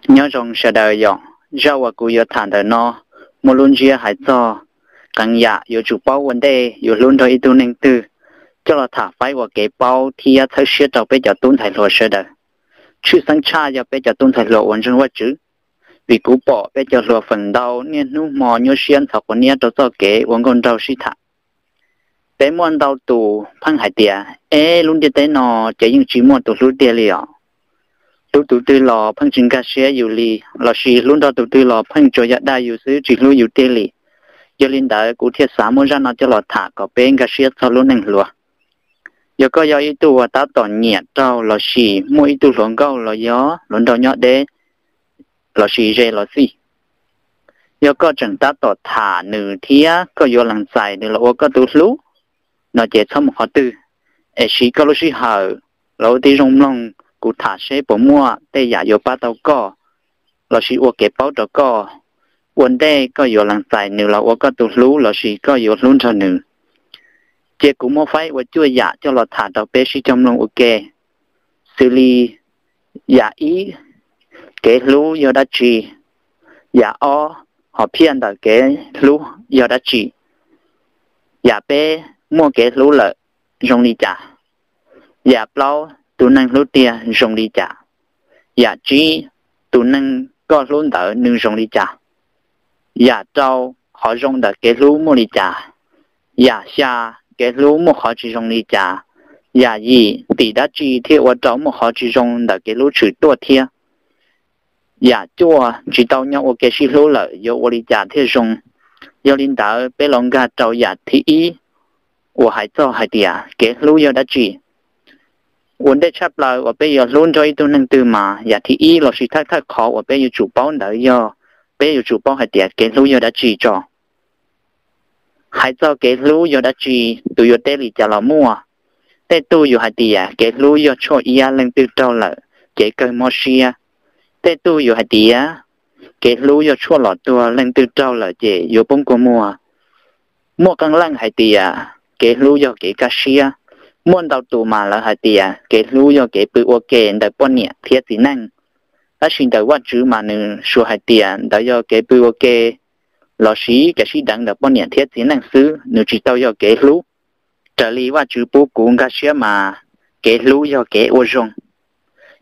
Nyob zoo sawv daws yom, zaj uas kuv yuav tham ntawm no muaj lub ntsiab hais txog qee yam yuav tsum paub ua ntej yuav hlub nrog ib tug neeg twg, coj los tham faib ua kev paub thiab txhawb siab rau peb cov tub ntxhais hluas sawv daws. Tshwj xeeb tshaj yog peb cov tub ntxhais hluas uas ntseeg Vajtswv, vim kuv pom peb cov hluas feem ntau niaj hnub hmo nyuaj siab ntxhov quav niab rau txoj kev ua nkauj nraug sib tham. Peb muaj ntau tus pheej hais tias, eb, lub ntiaj teb no ces yeej tsis muaj tus hlub tiag li os. Hlub tus twg los pheej tsis nkag siab yus li, lossis hlub nrog tus twg los pheej tsuas yog dag yus xwb tsis hlub yus tiag li. Yog li ntawd kuv thiaj xav muab zaj no coj los tham kom peb nkag siab txog lub neej hluas. Yog koj yog ib tug uas tab tom nyiam rau lossis muaj ib tug hluas nkauj los yog hluas nraug nyob deb lossis ze los xij, yog koj tseem tab tom tham nws thiab koj yuav lees txais nws los ua koj tus hlub no ces txhob mus qhov twg, es siv koj lub sij hawm los ua tib zoo mloog kuv tham seb puas muaj tej yam yuav pab tau koj lossis ua kev paub rau koj ua ntej koj yuav lees txais nws los ua koj tus hlub lossis koj yuav hlub nrog nws. Ces kuv muab faib ua cuaj yam coj los tham rau peb sib cog mloog ua ke, xws li yam ib, kev hlub yog dab tsi? Yam ob, hom phiaj ntawm kev hlub yog dab tsi? Yam peb, muaj kev hlub lawm zoo li cas? Yam plaub, tus neeg hlub tiag zoo li cas? Yam tsib, tus neeg koj hlub ntawd nws zoo li cas? Yam rau, qhov zoo ntawm kev hlub muaj li cas? Yam xya, kev hlub muaj qhov tsis zoo li cas? Yam yim, tim dab tsi thiaj ua rau muaj qhov tsis zoo ntawm kev hlub tshwm tuaj thiab? Yam cuaj, tsis tau nyob ua ke sib hlub lawm yuav ua li cas thiaj zoo? Yog li ntawd peb los nkag rau yam thib ib uas hais txog hais tias kev hlub yog dab tsi. Ua ntej tshaj plaws uas peb yuav hlub nrog ib tug neeg twg mas yam thib ib lossis thawj thawj qhov uas peb yuav tsum paub ntawd yog peb yuav tsum paub hais tias kev hlub yog dab tsi tso. Hais txog kev hlub yog dab tsi, tus yuav teb li cas los muaj. Tej tug yuav hais tias kev hlub yog tshuaj iab leej twg raug lawm ces kawg mob siab. Tej tug yuav hais tias kev hlub yog tshuaj los tuag leej twg raug lawm ces yuav poob kua muag. Muaj qee leej hais tias kev hlub yog kev kaj siab. Muaj ntau tus mas lawv hais tias kev hlub yog kev pw ua ke ntawm poj niam thiab txiv neej. Tab sis ntawm Vajtswv mas nws suav hais tias ntawd yog kev pw ua ke lossis kev sib deev ntawm poj niam thiab txiv neej xwb, nws tsis tau yog kev hlub. Raws li Vajtswv pub kuv nkag siab mas kev hlub yog kev ua zoo.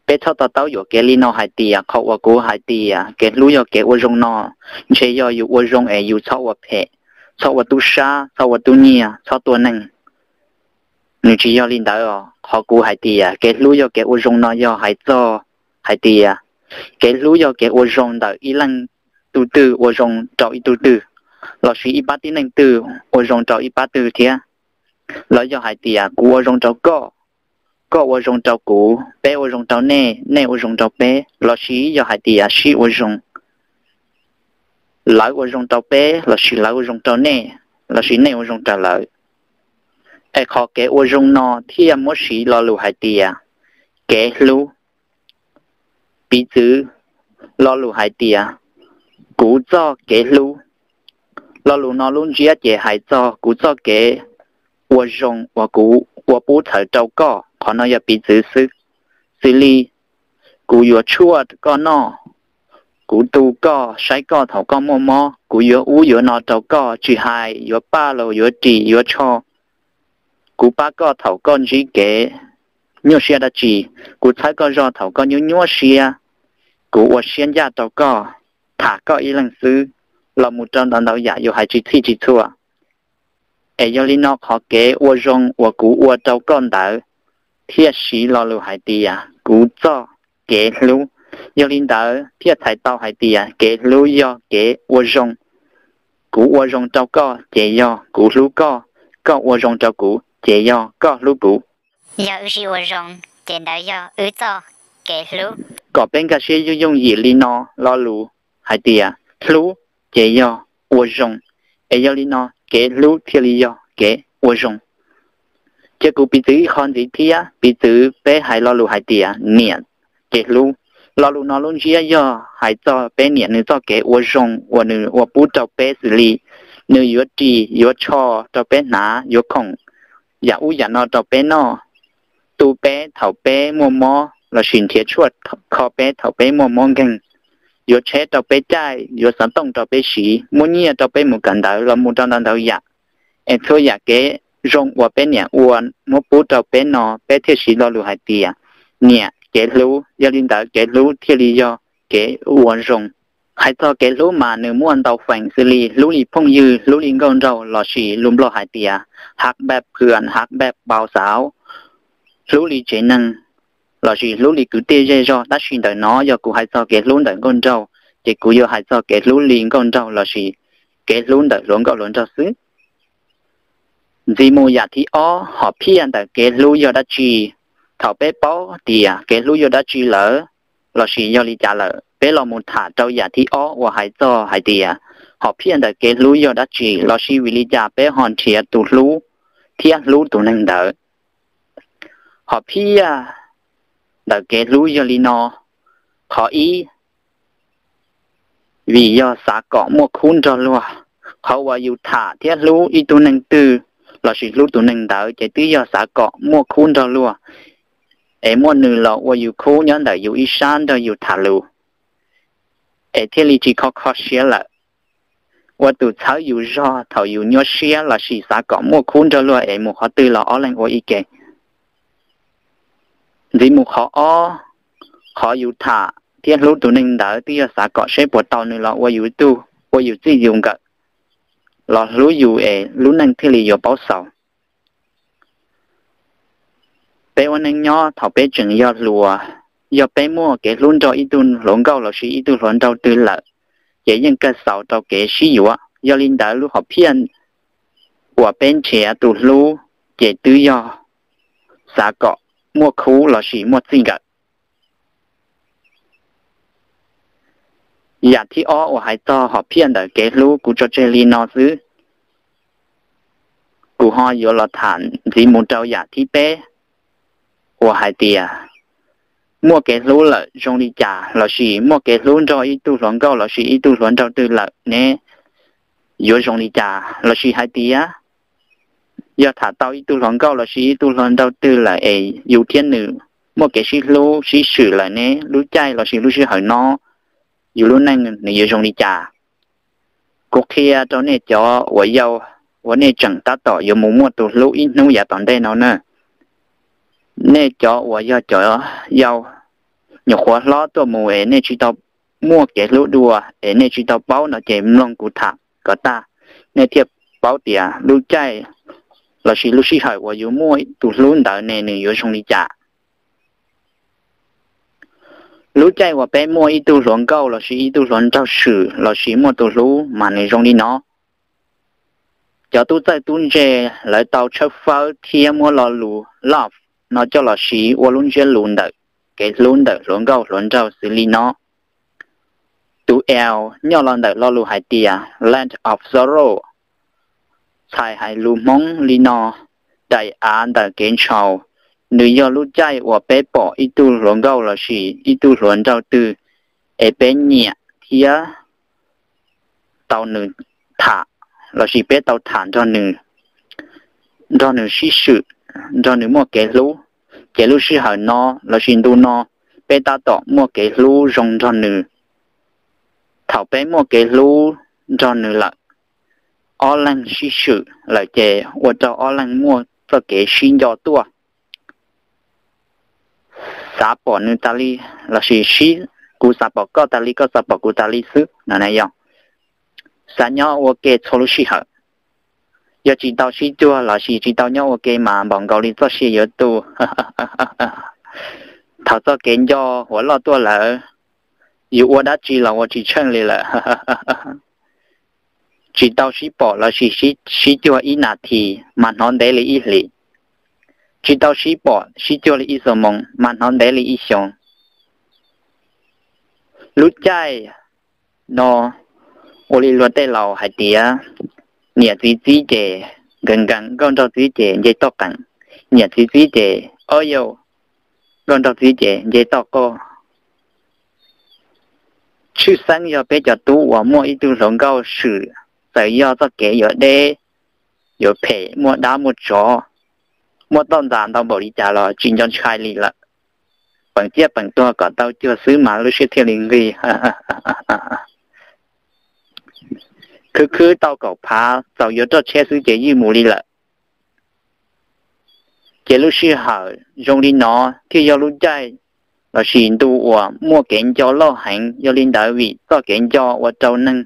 Peb txhob to taub yuam kev li no hais tias qhov uas kuv hais tias kev hlub yog kev ua zoo no, ntshe yog yus ua zoo es yus txhob ua phem, txhob ua tub sab, txhob ua tub nyiag, txhob tua neeg. Nws tsis yog li ntawd os. Qhov kuv hais tias kev hlub yog kev ua zoo no yog hais txog hais tias kev hlub yog kev ua zoo ntawm ib leej tug twg ua zoo rau ib tug twg, lossis ib pab tib neeg twg ua zoo rau ib pab twg thiab. Los yog hais tias kuv ua zoo rau koj, koj ua zoo rau kuv, peb ua zoo rau nej, nej ua zoo rau peb, lossis yog hais tias sib ua zoo, lawv ua zoo rau peb lossis lawv ua zoo rau nej, lossis nej ua zoo rau lawv. Es qhov kev ua zoo no thiaj muab siv lo lus hais tias kev hlub. Piv txwv, lo lus hais tias kuv txoj kev hlub. Lo lus no lub ntsiab ces hais txog kuv txoj kev ua zoo uas kuv ua pub txhawv rau koj. Qhov no yog piv txwv xwb. Xws li kuv yuav tshuaj koj noj, kuv tu koj, saib koj thaum koj muaj mob, kuv yuav ub yuav no rau koj, tsis hais yuav paj los yuav ris yuav tsho. Kuv pab koj thaum koj ntsib kev nyuaj siab dab tsi, kuv txhawb koj zog thaum koj nyuaj nyuaj siab, kuv ua siab ncaj rau koj, tham koj ib leeg xwb, los mus rau ntau ntau yam yus hais tsis txhij tsis txhua. Es yog li no qhov kev ua zoo uas kuv ua rau koj ntawd thiaj siv lo lus hais tias kuv txoj kev hlub. Yog li ntawd thiaj txhais tau hais tias kev hlub yog kev ua zoo. Kuv ua zoo rau koj ces yog kuv hlub koj, koj ua zoo rau kuv ces yog koj hlub kuv. Yog wb sib ua zoo ces ntawd yog wb txoj kev hlub. Kom peb nkag siab yooj yooj yim li no, lo lus hais tias hlub ces yog ua zoo, es yog li no kev hlub thiaj li yog kev ua zoo. Cia kuv piv txwv ib qho ntxiv thiab, piv txwv peb hais lo lus hais tias niam ces hlub. Lo lus no lub ntsiab yog hais txog peb niam nws txoj kev ua zoo uas nws ua pub rau peb xws li nws yuav ris yuav tsho rau peb hnav, yuav khoom yam ub yam no rau peb noj, tu peb thaum peb muaj mob lossis nrhiav tshuaj kho peb thaum peb muaj mob nkeeg. yuav tsheb rau peb caij, yuav xov tooj rau peb siv, muab nyiaj rau peb mus kawm ntawv los mus rau ntau ntau yam. Es txhua yam kev zoo uas peb niam ua muab pub rau peb no peb thiaj siv lo lus hais tias niam kev hlub. Yog li ntawd kev hlub thiaj li yog kev ua zoo. Hais txog kev hlub mas nws muaj ntau feem xws li hlub li phooj ywg, hlub li nkauj nraug, lossis lus Nplog hais tias hab npaj phwm, hab npaj pau xav, hlub li tsev neeg, lossis hlub li kwv tij zej zog. Tab sis ntawm no yog kuv hais txog kev hlub ntawm nkauj nraug, ces kuv yuav hais txog kev hlub li nkauj nraug lossis kev hlub ntawm hluas nkauj hluas nraug xwb. Ntxiv mus yam thib ob, hom phiaj ntawm kev hlub yog dab tsi? Thaum peb paub tias kev hlub yog dab tsi lawm, lossis yog li cas lawm, peb los mus tham rau yam thib ob uas hais txog hais tias hom phiaj ntawm kev hlub yog dab tsi, lossis vim li cas peb ho nrhiav tus hlub thiab hlub tus neeg ntawd. Hom phiaj ntawm kev hlub yog li no. Qhov ib, vim yog xav kom muaj khub nrog luag. Qhov uas yus tham thiab hlub ib tug neeg twg lossis hlub tus neeg ntawd ces twb yog xav kom muaj khub nrog luag, es muaj nws los ua yus khub nyob ntawm yus ib sab nrog yus tham lus, es thiaj li tsis kho kho siab lawm. Ua tus txhawb yus zog thaum yus nyuaj siab lossis xav kom muaj khub nrog luag es mus qhov twg los ob leeg ua ib ke. Ntxiv mus qhov ob, qhov yus tham thiab hlub tus neeg ntawd twb yog xav kom seb puas tau nws los ua yus tug, ua yus txij yus nkawm, los hlub yus es lub neej thiaj li yuav paub xaus. Peb ua neej nyob thaum peb tseem yog hluas, yog peb muaj kev hlub nrog ib tug hluas nkauj lossis ib tug hluas nraug twg lawm, ces yeej kawg xaus rau kev sib yuav. Yog li ntawd lub hom phiaj uas peb nrhiav tus hlub ces twb yog xav kom muaj khub lossis muaj txij nkawm. Yam thib ob uas hais txog hom phiaj ntawm kev hlub kuv tso tseg li no xwb. Kuv ho yuav los tham ntxiv mus rau yam thib peb uas hais tias muaj kev hlub lawm zoo li cas, lossis muaj kev hlub nrog ib tug hluas nkauj lossis ib tug hluas nraug twg lawm ne yuav zoo li cas, lossis hais tias yog tham tau ib tug hluas nkauj lossis ib tug hluas nraug twg lawm es yus thiab nws muaj kev sib hlub sib swm lawm ne lub caij lossis lub sij hawm no yus lub neej nws yuav zoo li cas. Kuv qhia rau nej cov uas yau uas nej tseem tab tom yuav mus muaj tus hlub ib hnub yav tom ntej no na. Nej cov uas yog cov yau nyuam qhuav hlob tuaj mus es nej tsis tau muaj kev hlub dua es nej tsis tau paub no ces mloog kuv tham kom tag, nej thiaj paub tias lub caij lossis lub sij hawm uas yus muaj tus hlub ntawd ne nws yuav zoo li cas. Lub caij uas peb muaj ib tug hluas nkauj lossis ib tug hluas nraug swm lossis muaj tus hlub mas nws zoo li no. Cov tub txawj tub ntse lawv tau tshawb fawb thiab muab lo lus love no coj los siv ua lub ntsiab lus ntawm kev hlub ntawm hluas nkauj hluas nraug xws li no. Tus L nyob los ntawm lo lus hais tias Land of Sorrow, txhais hais lus Hmoob li no: daim av ntawm kev ntshaus. Nws yog lub caij uas peb pom ib tug hluas nkauj lossis ib tug hluas nraug twg es peb nyiam thiab tau nws tham, lossis peb tau tham nrog nws, nrog nws sib swm, nrog nws muaj kev hlub, ces lub sij hawm no lossis ntu no peb tab tom muaj kev hlub zoo nrog nws. Thaum peb muaj kev hlub nrog nws lawm, ob leeg sib swm lawm ces ua rau ob leeg muaj txoj kev sib nco tuaj. Xav pom nws tas li, lossis sib, kuv xav pom koj tas li, koj xav pom kuv tas li xwb no na yog. Xav nyob ua ke txhua lub sij hawm. Yog tsis tau sib cuag lossis tsis tau nyob ua ke mas npaum nkaus li txoj sia yuav tu. Thaum txoj kev nco huam loj tuaj lawm, yus ua dab tsi los ua tsis tsheej li lawm. Tsis tau sib pom lossis sib cuag ib nas this mas hnov ntev li ib hlis. Tsis tau sib pom sib cuag li ib xuab moos mas hnov ntev li ib xyoos. Lub caij no ua li luag tej laus hais tias, niam txiv txib ces nkees nkees, nkauj nraug txib ces nce toj qees. Niam txiv txib ces ob yau, nkauj nraug txib ces nce toj qoj. Tshwj xeeb yog peb cov tub uas muaj ib tug hluas nkauj swm, txawm yog txoj kev yuav deb, yuav phem, muaj dab muaj tsov, muaj toj ntxas ntau npaum li cas los tsis nco ntshai li lawm. peem ciaj peem tuag kom tau cuag xwb mas lub siab thiaj li nqig. Khwv khwv tau kaum phav txaus yuav roj tsheb xwb ces ywj mus li lawm. Ces lub sij hawm zoo li no thiaj yog lub caij lossis ntu uas muaj kev nco loj heev. Yog li ntawd vim txoj kev nco ua rau neeg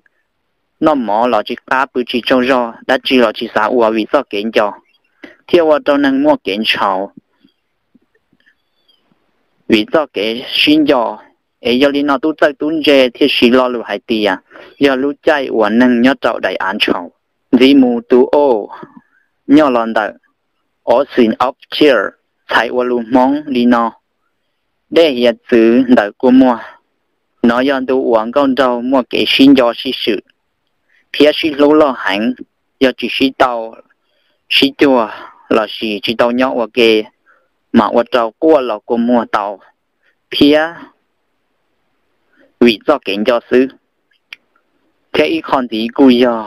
noj mov los tsis qab, pw tsis tsaug zog, dab tsi los tsis xav ua vim txoj kev nco, thiaj ua rau neeg muaj kev ntshauv vim txoj kev sib nco. Es yog li no tub txawj tub ntse thiaj siv lo lus hais tias yog lub caij uas neeg nyob rau daim av ntshauv. Ntxiv mus tus o, nyob los ntawm Ocean of Tears, txhais ua lus Hmoob li no: dej hiav txwv ntawm kua muag. Nov yog ntu uas nkauj nraug muaj kev sib nco sib swm thiab sib hlub loj heev. Yog tsis sib tau sib cuag lossis tsis tau nyob ua ke mas ua rau quaj los kua muag tau thiab vim txoj kev nco xwb. Thiab ib qho ntxiv kuj yog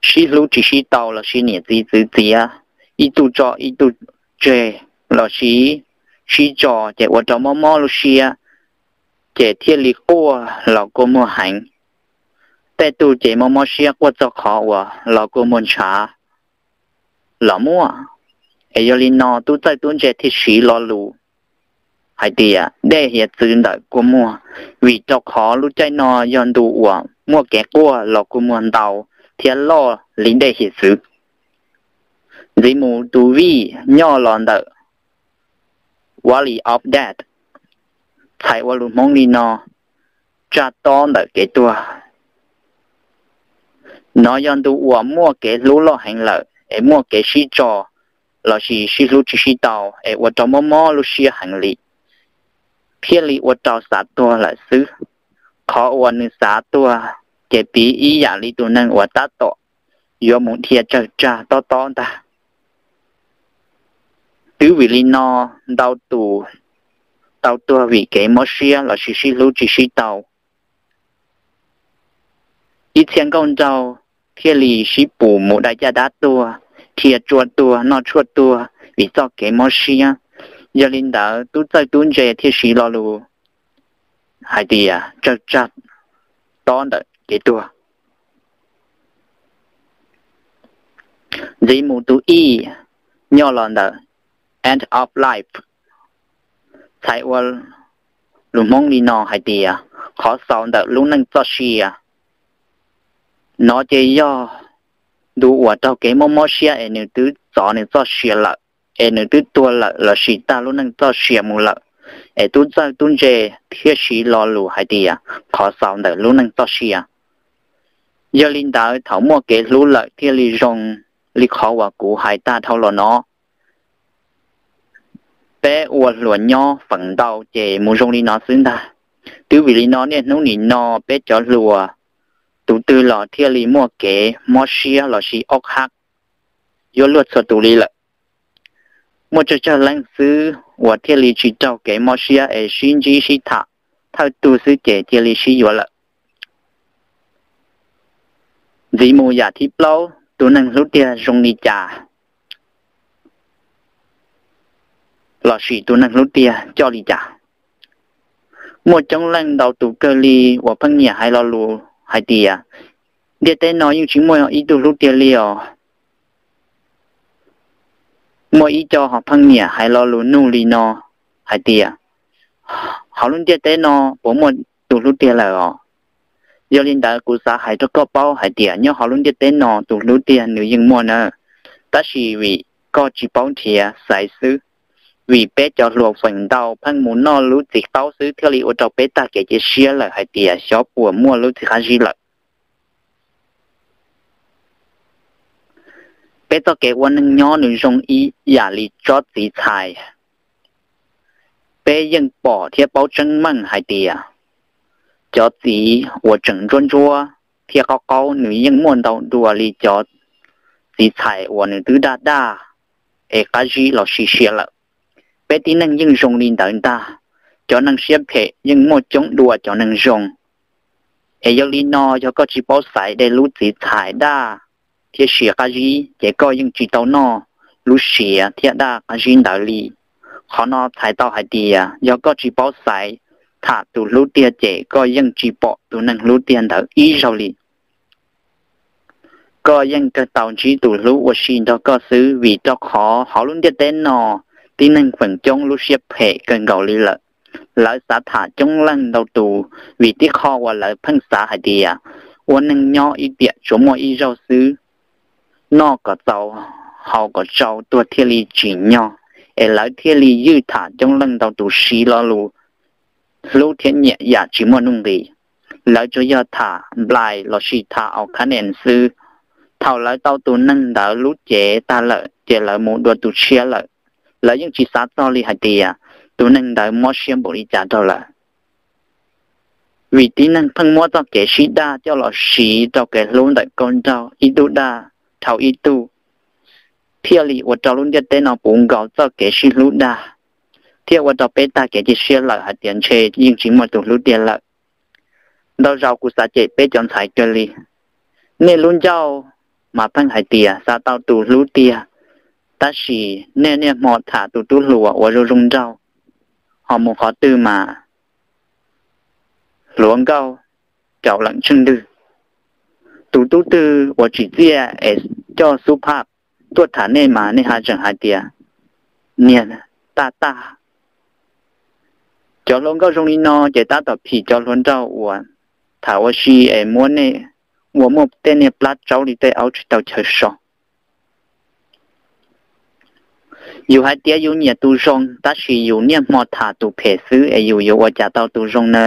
sib hlub tsis sib tau lossis niam txiv txwv txiav, ib tug tso ib tug tseg lossis sib tso ces ua rau mob mob lub siab, ces thiaj li quaj los kua muag heev. Tej tug ces mob mob siab quaj txog qhov uas los kua muag ntshav los muaj. Es yog li no tub txawj tub ntse thiaj siv lo lus hais tias dej hiav txwv ntawm kua muag, vim rau qhov lub caij no yog ntu uas muaj kev quaj los kua muag ntau thiab loj li dej hiav txwv. Ntxiv mus tus vij, nyob los ntawm Valley of Death, txhais ua lus Hmoob li no: tsag tob ntawm kev tuag. Nov yog ntu uas muaj kev hlub loj heev lawm es muaj kev sib tso lossis sib hlub tsis sib tau es ua rau mob mob lub siab heev li, thiaj li ua rau xav tuag lawm xwb. Qhov uas nws xav tuag ces piv ib yam li tus neeg uas tab tom yuav mus dhia tsawg tsag tob tob ntag. Twb vim li no ntau tus tau tuag vim kev mob siab lossis sib hlub tsis sib tau. Ib txhia nkauj nraug thiaj li sib pus mus dai caj dab tuag, dhia tshuaj tuag, noj tshuaj tuag vim txoj kev mob siab. Yog li ntawd tub txawj tub ntse thiaj siv lo lus hais tias tsawg tsag tob ntawm kev tuag. Ntxiv mus tus ij, nyob los ntawm End of Life, txhais ua lus Hmoob li no hais tias qhov xaus ntawm lub neej txoj sia. Nov ces yog ntu uas raug kev mob mob siab es nws twb txov nws txoj sia lawm, es nws twb tuag lawm lossis tag lub neej txoj sia mus lawm, es tub txawj tub ntse thiaj siv lo lus hais tias qhov xaus ntawm lub neej txoj sia. Yog li ntawd thaum muaj kev hlub lawm thiaj li zoo li qhov uas kuv hais tag dhau los no. Peb ua hluas nyob feem ntau ces mus zoo li no xwb ntag. Twb vim li no niaj hnub nim no peb cov hluas tus twg los thiaj li muaj kev mob siab lossis ob hab yuav luag txhua tus li lawm. Muaj tsawg tsawg leej xwb uas thiaj li tsis raug kev mob siab es sib ntsib sib tham, thawj tug xwb ces cia li sib yuav lawm. Ntxiv mus yam thib plaub, tus neeg hlub tiag zoo li cas lossis tus neeg hlub tiag coj li cas? Muaj coob leej ntau tus kawg li uas pheej nyiam hais lo lus hais tias ntiaj teb no yeej tsis muaj ib tug hlub tiag li os. Muaj ib co ho pheej nyiam hais lo lus nug li no hais tias hauv lub ntiaj teb no puas muaj tus hlub tiag lawm os? Yog li ntawd kuv xav hais rau koj paub hais tias nyob hauv lub ntiaj teb no tus hlub tiag nws yeej muaj nawb, tab sis vim koj tsis paub nrhiav xaiv xwb. Vim peb cov hluas feem ntau pheej mus noj lub txiv qaub xwb thiaj li ua rau peb tag kev cia siab lawm hais tias xyov puas muaj lub txiv qab zib lawm. Peb txoj kev ua neeg nyob nws zoo ib yam li tsob txiv txhais. Peb yeej pom thiab paub tseeb meej hais tias cov txiv uas tseem ntsuab ntsuab thiab qaub qaub nws yeej muaj ntau dua li cov txiv txhais uas nws twb daj daj es qab zib los sis sia lawm. Peb tib neeg yeej zoo li ntawd ntag. Cov neeg siab phem yeej muaj coob dua cov neeg zoo. Es yog li no yog koj tsis paub xaiv de lub txiv txhais daj thiab sia qab zib ces koj yeej tsis tau noj lub siav thiab daj qab zib ntawd li. Qhov no txhais tau hais tias yog koj tsis paub xaiv tham tus hlub tiag ces koj yeej tsis pom tus neeg hlub tiag ntawd ib zaug li. Koj yeej kawg tau ntsib tus hlub ua si nrog koj xwb, vim rau qhov hauv lub ntiaj teb no tib neeg feem coob lub siab phem kawg nkaus li lawm. Lawv xav tham coob leej ntau tus, vim tib qho uas lawv pheej xav hais tias ua neeg nyob ib tiam tsuas muaj ib zaug xwb, noj kom txaus, haus kom tsau, tuag thiaj li tsim nyog, es lawv thiaj li ywj tham coob leej ntau tus siv lo lus hlub thiab nyiam yam tsis muaj nuj nqis. Lawv tsuas yog tham nplai lossis tham au khav nen xwb. Thaum lawv tau tus neeg ntawd lub cev tag lawm ces lawv mus dua tus tshiab lawm. Lawv yeej tsis xav txog li hais tias tus neeg ntawd mob siab npaum li cas rau lawv. Vim tib neeg pheej muab txoj kev sib daj coj los siv rau kev hlub ntawm kauj nraug ib tug daj dhau ib tug, thiaj li ua rau lub ntiaj teb no puv nkaus txoj kev sib hlub daj, thiab ua rau peb tag kev cia siab lawm hais tias ntshe yeej tsis muaj tus hlub tiag lawm. Ntau zaus kuv xav cem peb cov ntxhais kawg li. Nej lub ncauj mas pheej hais tias xav tau tus hlub tiag, tab sis nej niaj hmo tham tus tub hluas uas zoo zoo nraug, ho mus qhov twg mas hluas nkauj caum leem tsheej ntwg. Tus tub twg uas tsim txiaj es coj xub phaj tuaj tham nej mas nej haj tseem hais tias niag tag tag. Cov hluas nkauj zoo li no ces tab tom phim cov hluas nraug uas tham ua si es muab nej ua muaj tej niag plab tsaub li tej aub tsis tau chaw so. Yus hais tias yus nyiam tus zoo tab sis yus niaj hmo tham tus phem xwb es yus yuav ua cas tau tus zoo na?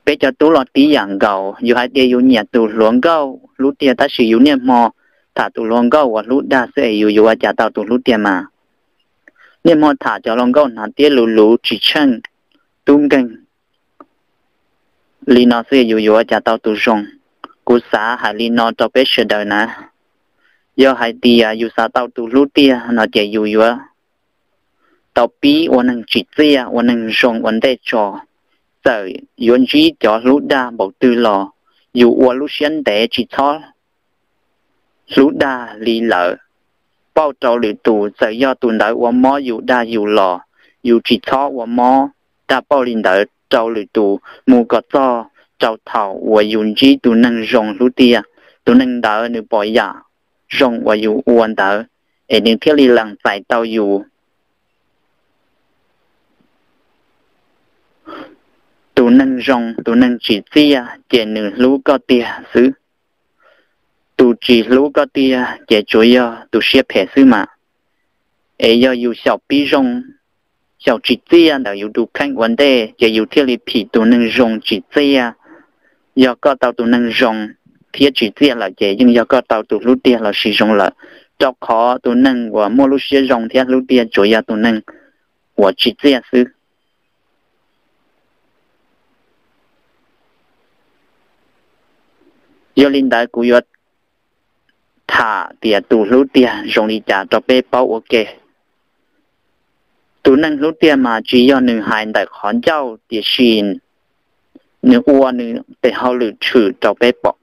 Peb cov tub los tib yam nkaus, yus hais tias yus nyiam tus hluas nkauj hlub tiag tab sis yus niaj hmo tham tus hluas nkauj uas hlub dag xwb es yus yuav ua cas tau tus hlub tiag mas? Niaj hmo tham cov hluas nkauj hnav tiab luv luv tsis tsheej tub nkeeg li no xwb es yus yuav ua cas tau tus zoo? Kuv xav hais li no rau peb sawv daws na, yog hais tias yus xav tau tus hlub tiag no ces yus yuav tau pib ua neeg tsim txiaj, ua neeg zoo ua ntej tso. Txawm yuav ntsib cov hlub dag npaum twg los yus ua lub siab ntev tsis txhob hlub dag li lawm. Pauj rau lwm tus, txawm yog tus ntawd ua mob yus dag yus los yus tsis txhob ua mob dag pauj li ntawd rau lwm tus mus kom txog rau thaum uas yus ntsib tus neeg zoo hlub tiag, tus neeg ntawd nws pom yam zoo uas yus ua ntawd es nws thiaj li lees txais tau yus. Tus neeg zoo, tus neeg tsim txiaj ces nws hlub koj tiag xwb. Tus tsis hlub koj tiag ces tsuas yog tus siab phem xwb mas. Es yog yus xyaum pib zoo, xyaum tsim txiaj ntawm yus tus kheej ua ntej ces yus thiaj li phim tus neeg zoo tsim txiaj. Yog koj tau tus neeg zoo thiab tsim txiaj lawm ces yeej yog koj tau tus hlub tiag lossis zoo lawm, rau qhov tus neeg uas muaj lub siab zoo thiab hlub tiag tsuas yog tus neeg uas tsim txiaj xwb. Yog li ntawd kuv yuav tham tias tus hlub tiag zoo li cas rau peb paub ua ke. Tus neeg hlub tiag mas tsis yog nws hais ntawm qhov ncauj, tiam sis nws ua nws tes hauj lwm tshwm rau peb pom.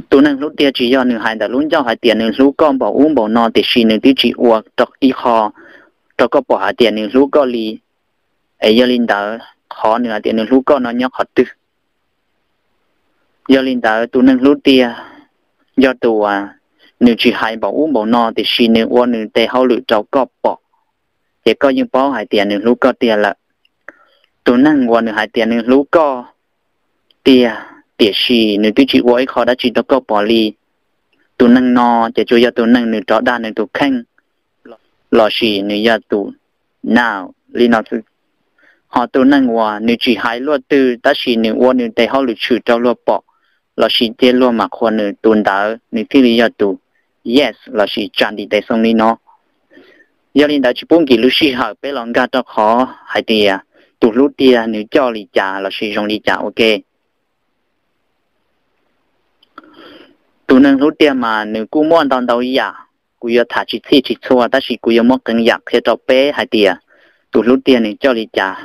Tus neeg hlub tiag tsis yog nws hais ntawm lub ncauj hais tias nws hlub koj npaum ub npaum no, tiam sis nws twb tsis ua rau ib qho rau koj pom hais tias nws hlub koj li. Es yog li ntawd, qhov nws hais tias nws hlub koj no nyob qhov twg? Yog li ntawd, tus neeg hlub tiag yog tus uas nws tsis hais npaum ub npaum no, tiam sis nws ua nws tes hauj lwm rau koj pom, ces koj yeej paub hais tias nws hlub koj tiag lawm. Tus neeg uas nws hais tias nws hlub koj tiag, tiam sis nws twb tsis ua ib qho dab tsi rau koj pom li, tus neeg no ces tsuas yog tus neeg nws rov dag nws tus kheej, lossis nws yog tus nau li no xwb. Ho tus neeg uas nws tsis hais luaj twg tab sis nws ua nws tes hauj lwm tshwm rau luag pom, lossis cia luag mam qhuas nws, tus ntawd nws thiaj li yog tus yes lossis tsa ntiv tes xoo li no. Yog li ntawd, tsis pub nkim lub sij hawm, peb los nkag rau qhov hais tias tus hlub tiag nws coj li cas lossis zoo li cas ua ke. Tus neeg hlub tiag mas nws kuj muaj ntau ntau yam, kuv yuav tham tsis txhij tsis txhua tab sis kuv yuav muab qee yam qhia rau peb hais tias tus hlub tiag nws coj li cas.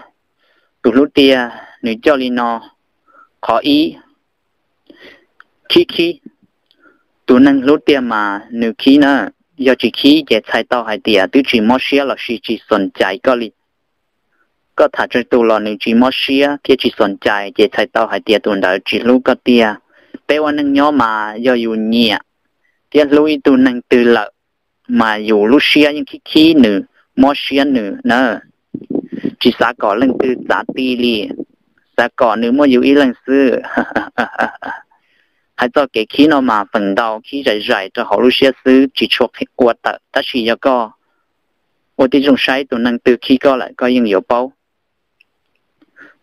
Tus hlub tiag nws coj li no. Qhov ib, khib khib. Tus neeg hlub tiag mas nws khib na. Yog tsis khib ces txhais tau hais tias twb tsis mob siab lossis tsis xoom cais koj li. Koj tham tsawg tus los nws tsis mob siab thiab tsis xoom cais ces txhais tau hais tias tus ntawd tsis hlub koj tiag. Peb ua neej nyob mas yog yus nyiam thiab hlub ib tug neeg twg lawm mas yus lub siab yeej khib khib nws, mob siab nws na. Tsis xav kom leej twg txav ti li, xav kom nws muaj yus ib leeg xwb. Hais txoj kev khib no mas feem ntau khib zais zais rau hauv lub siab xwb tsis tshua ua tawm, tab sis yog koj ua tib zoo saib tus neeg twg khib koj lawm koj yeej yuav paub.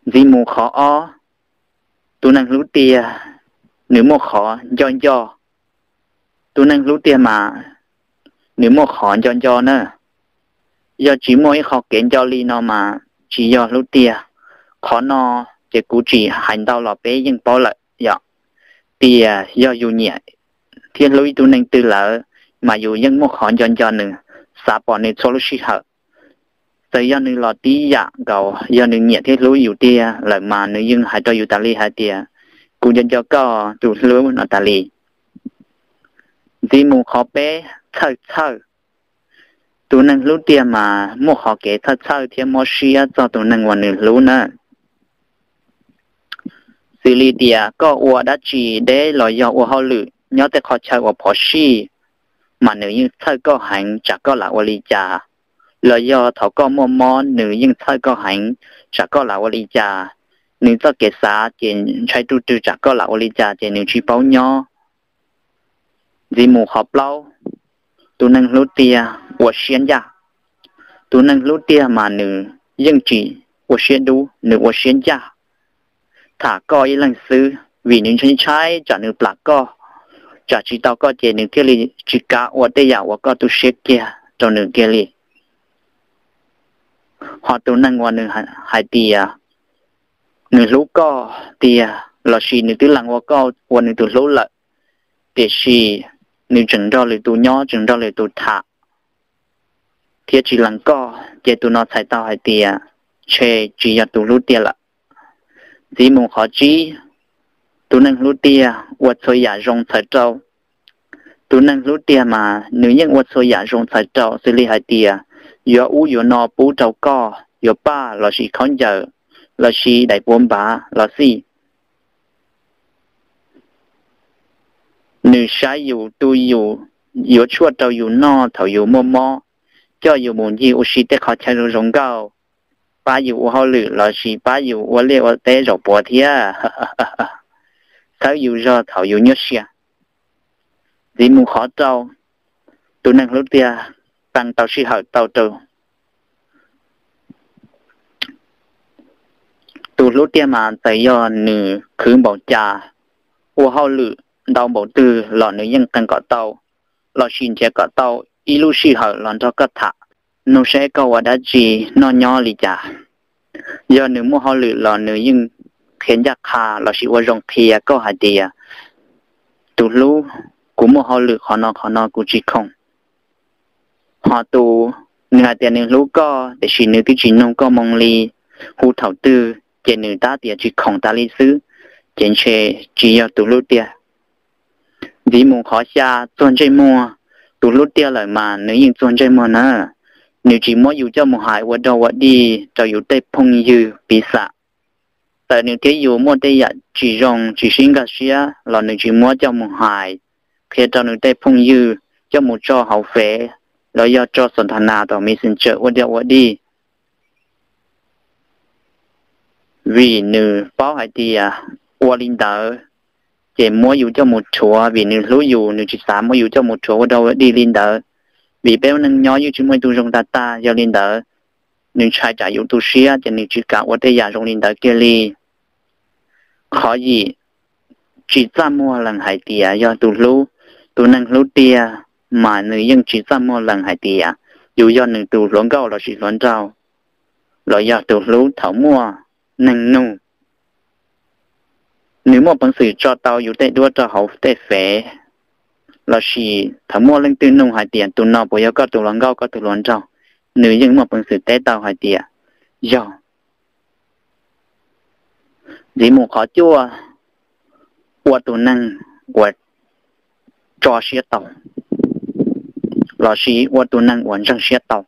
Ntxiv mus qhov ob, tus neeg hlub tiag nws muaj qhov nco nco. Tus neeg hlub tiag mas nws muaj qhov nco nco na. Yog tsis muaj ib qho kev nco li no mas tsis yog hlub tiag. Qhov no ces kuv tsis hais ntau los peb yeej paub lawm yom. Tias yog yus nyiam thiab hlub ib tug neeg twg lawm mas yus yeej muaj qhov nco nco nws, xav pom nws txhua lub sij hawm. Txawm yog nws los tib yam nkaus, yog nws nyiam thiab hlub yus tiag lawm mas nws yeej hais rau yus tas li hais tias, kuv nco nco koj tus hlub no tas li. Ntxiv mus qhov peb, txhawj txhawj. Tus neeg hlub tiag mas muaj qhov kev txhawj txhawj thiab mob siab txog tus neeg uas nws hlub na. Xws li tias koj ua dab tsi deb los yog ua hauj lwm nyob tej qhov chaw uas phov sij, mas nws yeej txhawj koj heev tsam koj lam ua li cas. Los yog thaum koj muaj mob nws yeej txhawj koj heev tsam koj lam ua li cas. Nws txoj kev xav ces ntshai ruj rwg tsam koj lam ua li cas ces nws tsis paub nyob. Ntxiv mus qhov plaub, tus neeg hlub tiag ua siab ncaj. Tus neeg hlub tiag mas nws yeej tsis ua siab dub, nws ua siab ncaj tham koj ib leeg xwb, vim nws ntshai ntshai tsam nws plam koj, tsam tsis tau koj ces nws thiaj li tsis kav ua tej yam uas koj tu siab kiag rau nws kiag li. Ho tus neeg uas nws hais tias nws hlub koj tiag lossis nws twb lees ua koj ua nws tus hlub lawm, tiam sis nws tseem nrog lwm tus nyob, tseem nrog lwm tus tham thiab tsis lees koj, ces tus no txhais tau hais tias ntshe tsis yog tus hlub tiag lawm. Ntxiv mus qhov tsib, tus neeg hlub tiag ua txhua yam zoo txhawm rau. Tus neeg hlub tiag mas nws yeej ua txhua yam zoo txhawm rau, xws li hais tias yuav ub yuav no pub rau koj, yuav paj lossis khaub ncaws lossis daim puav npav los xij. Nws saib yus, tu yus, yuav tshuaj rau yus noj thaum yus muaj mob, coj yus mus ncig ua si tej qhov chaw zoo zoo nkauj, pab yus ua hauj lwm lossis pab yus ua liaj ua teb zaum puav thiab txhawb yus zog thaum yus nyuaj siab. Ntxiv mus qhov rau, tus neeg hlub tiag qee tau sij hawm tau rau. Tus hlub tiag mas txawm yog nws khwv npaum cas, ua hauj lwm ntau npaum twg los nws yeej qee kom tau, lossis nrhiav kom tau ib lub sij hawm los nrog koj tham, nug seb koj ua dab tsi, noj nyob li cas. Yog nws muaj hauj lwm los nws yeej qhia ncaj qha lossis ua zoo qhia koj hais tias, tus hlub, kuv muaj hauj lwm qhov no qhov no kuv tsis khoom. Ho tus nws hais tias nws hlub koj tiam sis nws twb tsis nug koj moo li, hu thaum twg ces nws tab tias tsis khoom tas li xwb, ces ntshe tsis yog tus hlub tiag. Ntxiv mus qhov xya, txuag ntsej muag. Tus hlub tiag lawm mas nws yeej txuag ntsej muag na. Nws tsis muab yus coj mus hais ua dog ua dig rau yus tej phooj ywg piv xam. Txawm nws thiab yus muaj tej yam tsis zoo tsis sib nkag siab los nws tsis muab coj mus hais, qhia rau nws tej phooj ywg, coj mus tso hauv Fev los yog tso xom tha nas tom Messenger ua dog ua dig. Vim nws paub hais tias ua li ntawd ces muab yus coj mus rhuav, vim nws hlub yus nws tsis xav muab yus coj mus rhuav ua dog ua dig li ntawd. Vim peb ua neej nyob yeej tsis muaj ib tug zoo tag tag, yog li ntawd nws ntshai tsam yus tu siab ces nws tsis kam ua tej yam zoo li ntawd kiag li. Qhov yim, tsis txaj muag lees hais tias yog tus hlub. Tus neeg hlub tiag mas nws yeej tsis txaj muag lees hais tias yus yog nws tus hluas nkauj lossis hluas nraug, los yog tus hlub thaum muaj neeg nug. Nws muaj peev xwm tso tau yus tej duab rau hauv tej Fev, lossis thaum muaj leej twg nug hais tias tus no puas yog koj tus hluas nkauj koj tus hluas nraug, nws yeej muaj peev xwm teb tau hais tias yog. Ntxiv mus qhov cuaj, ua tus neeg uas tso siab tau. lossis ua tus neeg uas ntseeg siab tau.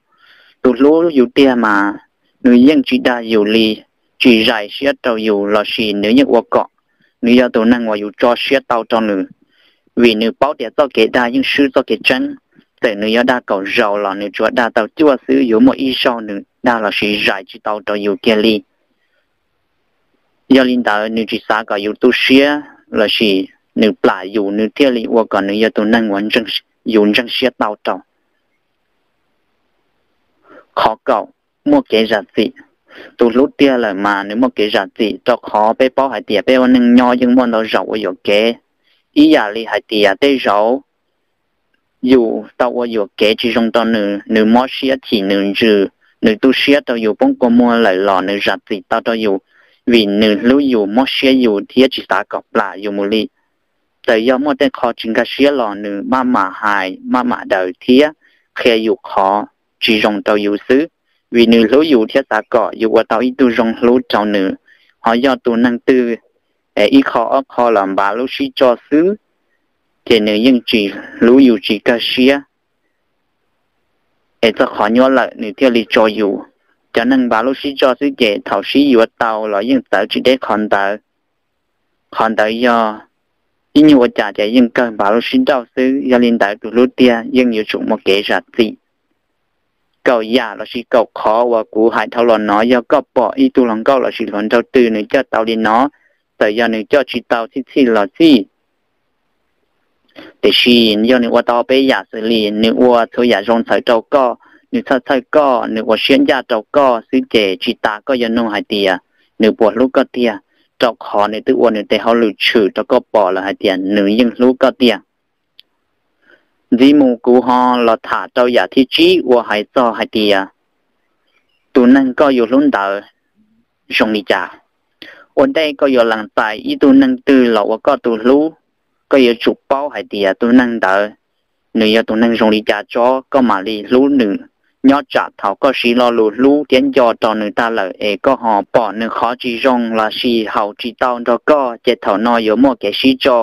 Tus hlub yus tiag mas nws yeej tsis dag yus li, tsis zais siab rau yus lossis nws yeej ua kom nws yog tus neeg uas yus tso siab tau rau nws, vim nws paub tias txoj kev dag yeej swb txoj kev tseeb. Txawm nws yuav dag kaum zaus los nws tsuas dag tau cuaj xwb, yuav muaj ib zaug nws dag lossis zais tsis tau rau yus kiag li. Yog li ntawd nws tsis xav kom yus tu siab lossis nws plam yus, nws thiaj li ua kom nws yog tus neeg uas yus ntseeg siab tau rau. Qhov kaum, muaj kev zam txim. Tus hlub tiag lawm mas nws muaj kev zam txim, rau qhov peb paub hais tias peb ua neej nyob yeej muaj ntau zaus ua yuam kev. Ib yam li hais tias tej zaum yus tau ua yuam kev tsis zoo rau nws, nws mob siab chim nws ntsws, nws tu siab rau yus poob kua muag lawm los nws zam txim tau rau yus, vim nws hlub yus, mob siab yus thiab tsis xav kom plam yus mus li. Txawm yog muaj tej qho tsis nkag siab los nws maj mam hais, maj mam daws thiab qhia yus qhov tsis zoo rau yus xwb, vim nws hlub yus thiab xav kom yus ua tau ib tug zoo hlub rau nws. Ho yog tus neeg twg ib qho ob qho los npav lub sib tso xwb, ces nws yeej tsis hlub yus, tsis kawg siab, es txog qhov nyuaj lawm nws thiaj li tso yus. Cov neeg npav lub sib tso xwb ces thaum sib yuav tau los yeej txawv tsis deb qhov ntawd. Qhov ntawd yog ib nyuag ua cas ces yeej kawg npav lub sib nrauj xwb. Yog li ntawd tus hlub tiag yeej yuav tsum muaj kev zam txim. Kaum yam lossis kaum qhov uas kuv hais dhau los no, yog koj pom ib tug hluas nkauj lossis hluas nraug twg nws coj tau li no, txawm yog nws coj tsis tau txhij txhij los txhij, tiam sis yog nws ua tau peb yam xws li nws ua txhua yam zoo txhawm rau koj, nws txhawj txhawj koj, nws ua siab ncaj rau koj xwb ces tsis tas koj yuav nug hais tias nws puas hlub koj tiag, rau qhov nws twb ua nws tes hauj lwm tshwm rau koj pom lawm hais tias nws yeej hlub koj tiag. Ntxiv mus kuv ho los tham rau yam thib tsib uas hais txog hais tias tus neeg koj yuav hlub ntawd zoo li cas. Ua ntej koj yuav lees txais ib tug neeg twg los ua koj tus hlub, koj yuav tsum paub hais tias tus neeg ntawd nws yog tus neeg zoo li cas tso koj mam li hlub nws. Nyob tsam thaum koj siv lo lus hlub thiab nco rau nws tag lawm es koj ho pom nws qhov tsis zoo lossis haum tsis tau nrog koj ces thaum no yuav muaj kev sib tso,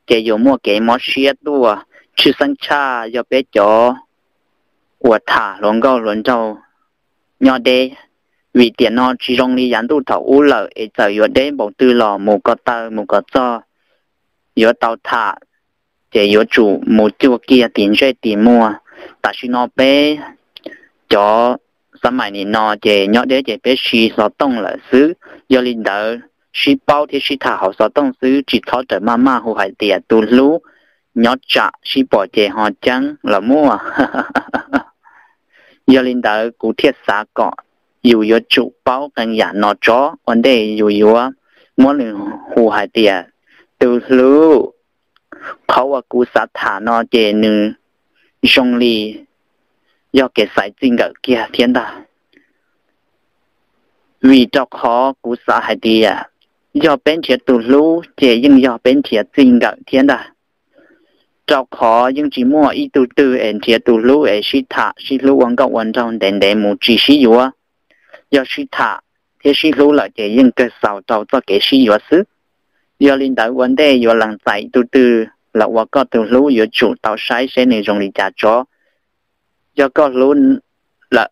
ces yuav muaj kev mob siab tuaj. Tshwj xeeb tshaj yog peb cov uas tham hluas nkauj hluas nraug nyob deb, vim tiam no tsis zoo li yav ntuj thaum ub lawm es txawm yuav deb npaum twg los mus ko taw mus kom txog yuav tau tham, ces yuav tsum mus cuag kiag tim ntsej tim muag. Tam sim no peb cov xab maim nim no ces nyob deb ces peb siv xov tooj lawm xwb. Yog li ntawd sib paub thiab sib tham hauv xov tooj xwb, tsis txhob rawm maj maj hu hais tias tus hlub. Nyob tsam sib pom ces ho ceeb los muaj. Yog li ntawd kuv thiaj xav kom yus yuav tsum paub qee yam no tso ua ntej yus yuav muab nws hu hais tias tus hlub. Qhov uas kuv xav tham no ces nws zoo li yog kev xaiv txij nkawm kiag thiab ntag. Vim rau qhov kuv xav hais tias yog peb nrhiav tus hlub ces yeej yog peb nrhiav txij nkawm thiab ntag. Rau qhov yeej tsis muaj ib tug twg es nrhiav tus hlub es sib tham sib hlub ua nkauj ua nraug ntev ntev mus tsis sib yuav. Yog sib tham thiab sib hlub lawm ces yeej kawg xaus rau txoj kev sib yuav xwb. Yog li ntawd ua ntej yuav lees txais tus twg los ua koj tus hlub yuav tsum tau saib seb nws zoo li cas tso. Yog koj hlub lawm,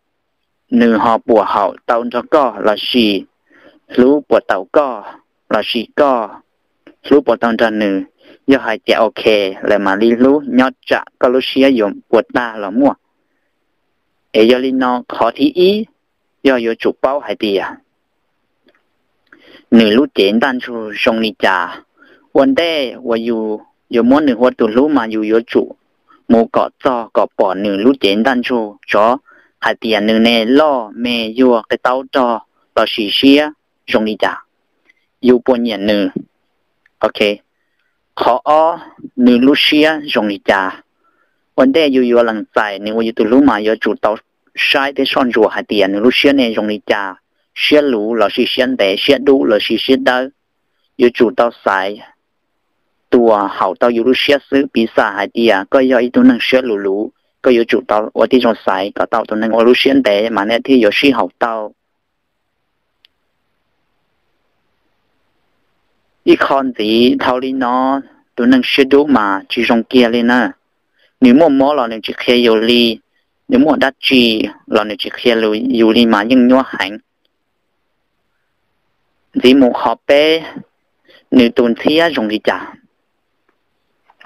nws ho puas haum tau nrog koj lossis hlub puas tau koj lossis koj hlub puas tau nrog nws. Yog hais tias ok lawm mam li hlub, nyob tsam koj lub siab yuav puas tag los muaj. Es yog li no qhov thib ib yog yuav tsum paub hais tias nws lub cev ntaj ntsug zoo li cas. Ua ntej uas yus yuav muab nws ua tus hlub mas yus yuav tsum mus kom txog kom pom nws lub cev ntaj ntsug tso, hais tias nws ne loj me yuag qe taub rog lossis siab zoo li cas, yus puas nyiam nws. Ok, qhov ob, nws lub siab zoo li cas. Ua ntej yus yuav lees txais nws ua yus tus hlub mas yuav tsum tau saib thiab soj ntsuam hais tias nws lub siab ne zoo li cas, siab luv lossis siab ntev, siab dub lossis siab dawb. Yuav tsum tau xaiv tus uas haum tau yus lub siab xwb. Piv xam hais tias koj yog ib tug neeg siab luv luv, koj yuav tsum tau ua tib zoo xaiv kom tau tus neeg ua lub siab ntev mas nej thiaj yuav sib haum tau. Ib qho ntxiv dhau li no, tus neeg siab dub mas tsis zoo kiag li na. Nws muaj mob los nws tsis qhia yus li, nws muaj dab tsi los nws tsis qhia yus li mas yeej nyuaj heev. Ntxiv mus qhov peb, nws tus ntxhiab zoo li cas?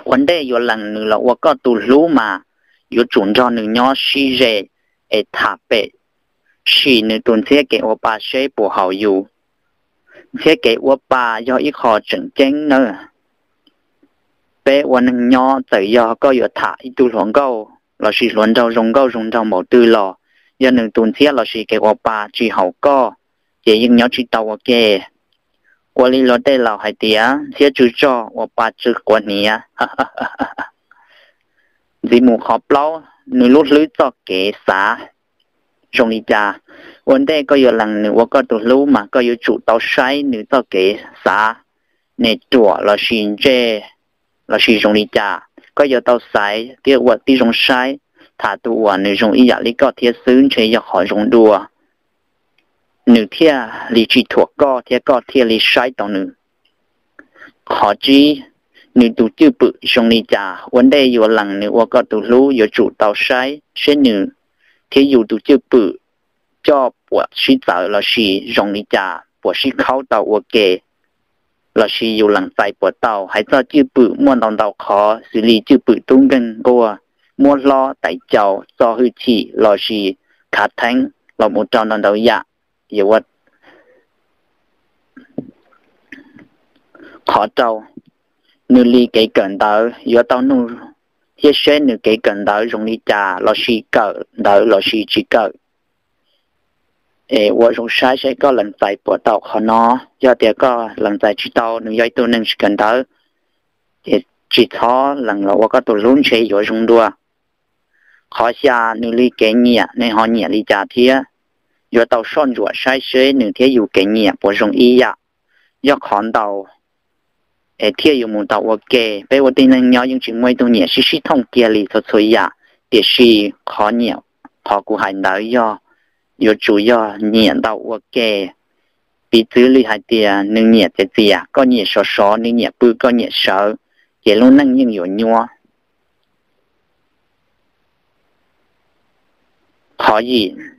Ua ntej yuav lees nws los ua koj tus hlub mas yuav tsum nrog nws nyob sib ze es tham pem sim nws tus ntxhiab kev ua pa seb puas haum yus. Ntxhiab kev ua pa yog ib qho tseem ceeb nawb. Peb ua neeg nyob txawm yog koj yuav tham ib tug hluas nkauj lossis hluas nraug zoo nkauj zoo nraug npaum twg los yog nws tus ntxhiab lossis kev ua pa tsis haum koj, ces yeej nyob tsis tau ua ke. Ua li luag tej laus hais tias ntxhiab tsw tsog ua pa tsw quav hniav. Ntxiv mus qhov plaub, nws lub hlwb txoj kev xav zoo li cas? Ua ntej koj yuav lees nws ua koj tus hlub mas koj yuav tsum tau saib nws txoj kev xav, nws ruam lossis ntse lossis zoo li cas. Koj yuav tau xaiv thiab ua tib zoo saib, tham tus uas nws zoo ib yam li koj thiab xwb ntshe yog qhov zoo dua, nws thiaj li tsis thuam koj thiab koj thiaj li saib tau nws. Qhov tsib, nws tus cwj pwm zoo li cas? Ua ntej yuav lees nws ua koj tus hlub yuav tsum tau saib seb nws thiab yus tus cwj pwm coj puas sib txawv lossis zoo li cas, puas sib khaub tau ua ke lossis yus lees txais puas tau. Hais txog cwj pwm muaj ntau ntau qhov xws li cwj pwm tub nkeeg nquag, muab hlob tais caus, txo hwj chim lossis khav theeb los mus rau ntau ntau yam. Yuav ua qhov rau, nws li kev kawm ntawv yuav tau nug thiab seb nws kev kawm ntawv zoo li cas lossis kawm ntawv lossis tsis kawm. Es ua zoo saib seb koj lees txais puas tau qhov no. Yog tias koj lees txais tsis tau, nws yog ib tug neeg tsis kawm ntawv, ces tsis txhob lees los ua koj tus hlub ntshe yuav zoo dua. Qhov xya, nws li kev nyiam nej ho nyiam li cas thiab. Yuav tau soj ntsuam saib seb nws thiab yus kev nyiam puas zoo ib yam. Yog qhov ntau es thiaj yuav mus tau ua ke. Peb ua tib neeg nyob yeej tsis muaj ib tug nyiam sib sib thooj kiag li txhua txhua yam, tiam sis qhov nyiam, qhov kuv hais ntawd yog yuav tsum yog nyiam ntau ua ke. Piv txwv li hais tias nws nyiam txias txias, koj nyiam sov sov, nws nyiam pw, koj nyiam sawv, ces lub neej yeej yuav nyuaj. Qhov yim,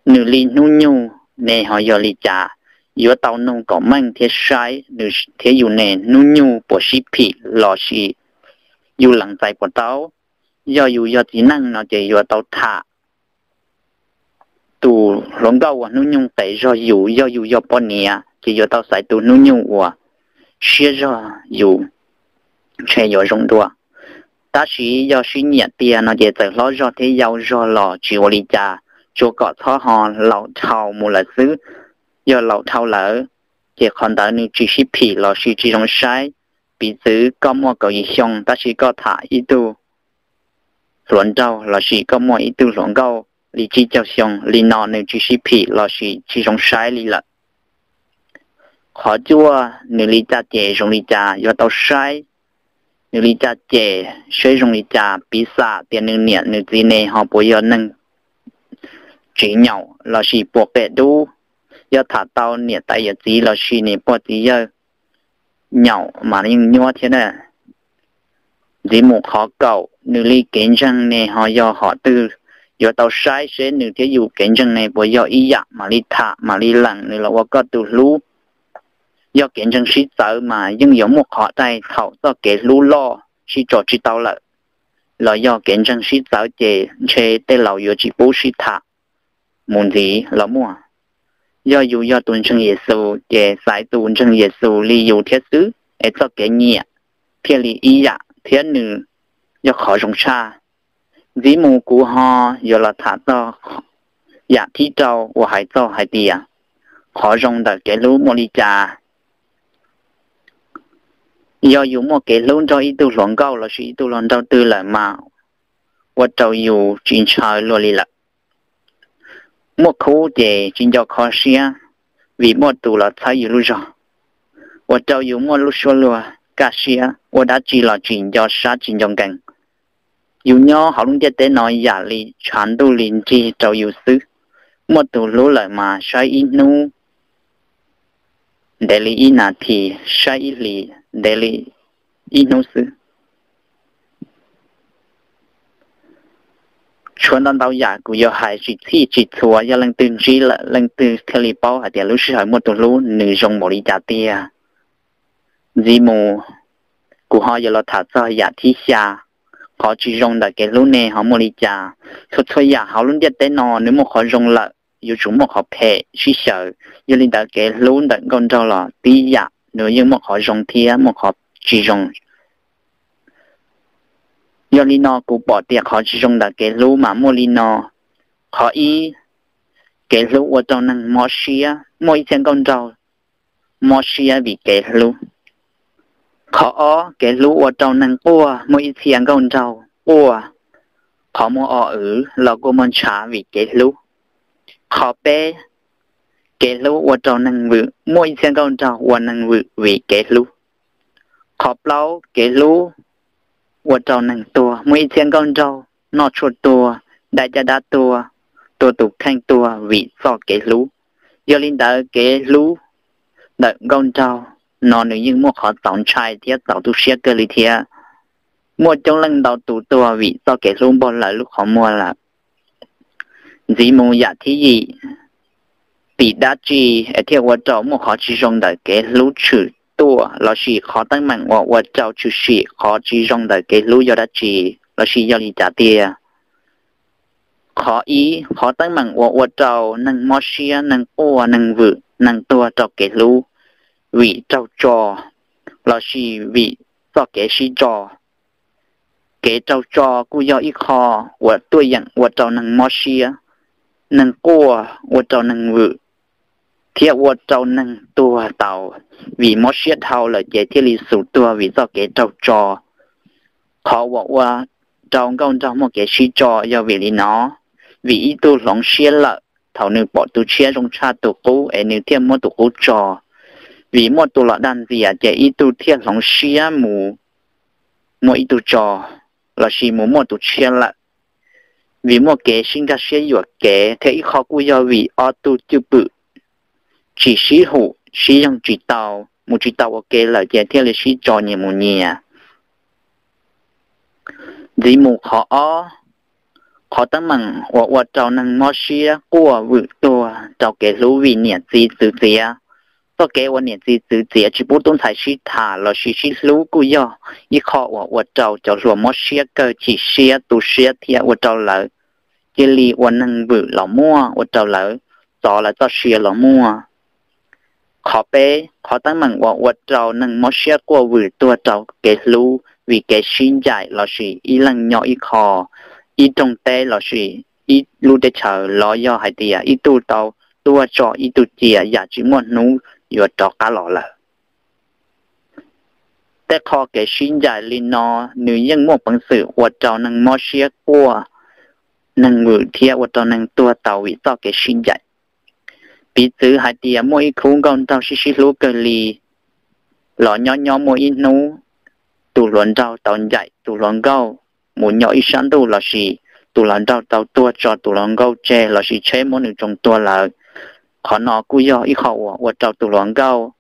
nws li hnub nyoog ne ho yog li cas? Yuav tau nug kom meej thiab saib nws thiab yus ne hnub nyoog puas sib phim lossis yus lees txais puas tau. Yog yus yog txiv neej no ces yuav tau tham tus hluas nkauj uas hnub nyoog qes zog yus. Yog yus yog poj niam ces yuav tau xaiv tus hnub nyoog uas siab zog yus ntshe yuav zoo dua. Tab sis yog sib nyiam tiag no ces txawm hlob zog thiab yau zog los tsis ua li cas, tsuas kom txhob ho laus dhau mus lawm xwb. Yog laus dhau lawm ces qhov ntawd nws tsis sib phim lossis tsis zoo saib. Piv txwv koj muaj kaum yim xyoo tab sis koj tham ib tug hluas nraug lossis koj muaj ib tug hluas nkauj li tsib caug xyoo, li no nws tsis sib phim lossis tsis zoo saib li lawm. Qhov cuaj, nws li caj ces zoo li cas? Yuav tau saib nws li caj ces seb zoo li cas, piv xam tias nws niam nws txiv ne ho puas yog neeg tsis nyaum lossis puas qia dub. Yog tham tau niam tais yawm txiv lossis niam pog txiv yawg nyaum mas yeej nyuaj thiab na. Ntxiv mus qhov kaum, nws li kev ntseeg ne ho yog hom twg? Yuav tau saib seb nws thiab yus kev ntseeg ne puas yog ib yam mam li tham mam li lees nws los ua koj tus hlub. Yog kev ntseeg sib txawv mas yeej yuav muaj qhov dai thaum txoj kev hlub loj sib tso tsis tau lawm, los yog kev ntseeg sib txawv ces ntshe tej laus yuav tsis pub sib tham mus ntxiv los muaj. Yog yus yog tus ntseeg Yexus ces xaiv tus ntseeg Yexus li yus thiab xwb es txoj kev nyiam thiaj li ib yam thiab nws yog qhov zoo tshaj. Ntxiv mus kuv ho yuav los tham txog yam thib rau uas hais txog hais tias qhov zoo ntawm kev hlub muaj li cas. Yog yus muaj kev hlub nrog ib tug hluas nkauj lossis ib tug hluas nraug twg lawm mas ua rau yus tsis ntshaw luag li lawm. Muaj khub ces tsis nco kho siab, vim muaj tus los txhawb yus lub zog. Ua rau yus muaj lub suab luag kaj siab, ua dab tsi los tsis nco sab tsis nco nkees. Yus nyob hauv lub ntiaj teb no yam li tshav ntuj li nrig rau yus xwb. Muaj tus hlub lawm mas saib ib hnub ntev li ib nas this, saib ib hlis ntev li ib hnub xwb. Tshuav ntau ntau yam kuv yuav hais tsis txhij tsis txhua, yog leej twg ntsib lawm leej twg thiaj li paub hais tias lub sij hawm muaj tus hlub nws zoo npaum li cas tiag. Ntxiv mus, kuv ho yuav los tham txog yam thib xya, qhov tsis zoo ntawm kev hlub ne ho muaj li cas. Txhua txhua yam hauv lub ntiaj teb no nws muaj qhov zoo lawm yuav tsum muaj qhov phem sib xyaw. Yog li ntawd kev hlub ntawm nkauj nraug los tib yam nws yeej muaj qhov zoo thiab muaj qhov tsis zoo. Yog li no kuv pom tias qhov tsis zoo ntawm kev hlub mas muaj li no. Qhov ib, kev hlub ua rau neeg mob siab, muaj ib txhia nkauj nraug mob siab vim kev hlub. Qhov ob, kev hlub ua rau neeg quaj, muaj ib txhia nkauj nraug quaj, qhov muag o wv los kua muag ntshav vim kev hlub. Qhov peb, kev hlub ua rau neeg vwm, muaj ib txhia nkauj nraug ua neeg vwm vim kev hlub. Qhov plaub, kev hlub ua rau neeg tuag, muaj ib txhia nkauj nraug noj tshuaj tuag, dai caj dab tuag, tua tus kheej tuag vim txoj kev hlub. Yog li ntawd kev hlub ntawm nkauj nraug no nws yeej muaj qhov txaus ntshai thiab txaus tu siab kawg li thiab. Muaj coob leej ntau tus tuag vim txoj kev hlub npog lawv lub qhov muag lawm. Ntxiv mus yam thib yim, tim dab tsi es thiaj ua rau muaj qhov tsis zoo ntawm kev hlub tshwm tuaj, lossis qhov teeb meem uas ua rau tshwm sim qhov tsis zoo ntawm kev hlub yog dab tsi, lossis yog li cas tiag? Qhov ib, qhov teeb meem uas ua rau neeg mob siab, neeg quaj, neeg vwm, neeg tuag rau kev hlub, vim raug tso lossis vim txoj kev sib tso. Kev raug tso kuj yog ib qho uas tuaj yeem ua rau neeg mob siab, neeg quaj, ua rau neeg vwm, thiab ua rau neeg tuag tau. Vim mob siab dhau lawm ces thiaj li xus tuag vim txoj kev raug tso. Qhov uas ua rau nkauj nraug muaj kev sib tso yog vim li no: vim ib tug hloov siab lawm thaum nws pom tus tshiab zoo tshaj tus qub es nws thiaj muab tus qub tso. Vim muaj tus los dag ntxias ces ib tug thiaj hloov siab mus muab ib tug tso, lossis mus muaj tus tshiab lawm. Vim muaj kev sib nkag siab yuam kev, thiab ib qho kuj yog vim ob tug cwj pwm tsis sib hum sib yoog tsis tau, mus tsis tau ua ke lawm ces thiaj li sib tso nyias mus nyias. Ntxiv mus qhov ob, qhov teeb meem uas ua rau neeg mob siab, quaj, vwm, tuag rau kev hlub vim niam txiv txwv txiav. Txoj kev uas niam txiv txwv txiav tsis pub tub ntxhais sib tham lossis sib hlub kuj yog ib qho uas ua rau cov hluas mob siab kawg, chim siab, tu siab thiab ua rau lawv cia li ua neeg vwm los muaj, ua rau lawv txov lawv txoj sia los muaj. Qhov peb, qhov teeb meem uas ua rau neeg mob siab, quaj, vwm, tuag rau kev hlub vim kev sib ncaim lossis ib leeg nyob ib qho, ib rooj teb lossis ib lub teb chaws, los yog hais tias ib tug tau tuag tso ib tug cia yam tsis muaj hnub yuav rov qab los lawm. Tej qho kev sib ncaim li no nws yeej muaj peev xwm ua rau neeg mob siab, quaj, neeg vwm thiab ua rau neeg tuag tau vim txoj kev sib ncaim. Piv txwv hais tias muaj ib khub nkauj nraug sib sib hlub kawg li, los nyob nyob muaj ib hnub tus hluas nraug tau ncaim tus hluas nkauj mus nyob ib sab ntuj lossis tus hluas nraug tau tuag tso tus hluas nkauj tseg lossis tsheb muab nws tsoo tuag lawm. Qhov no kuj yog ib qho uas ua rau tus hluas nkauj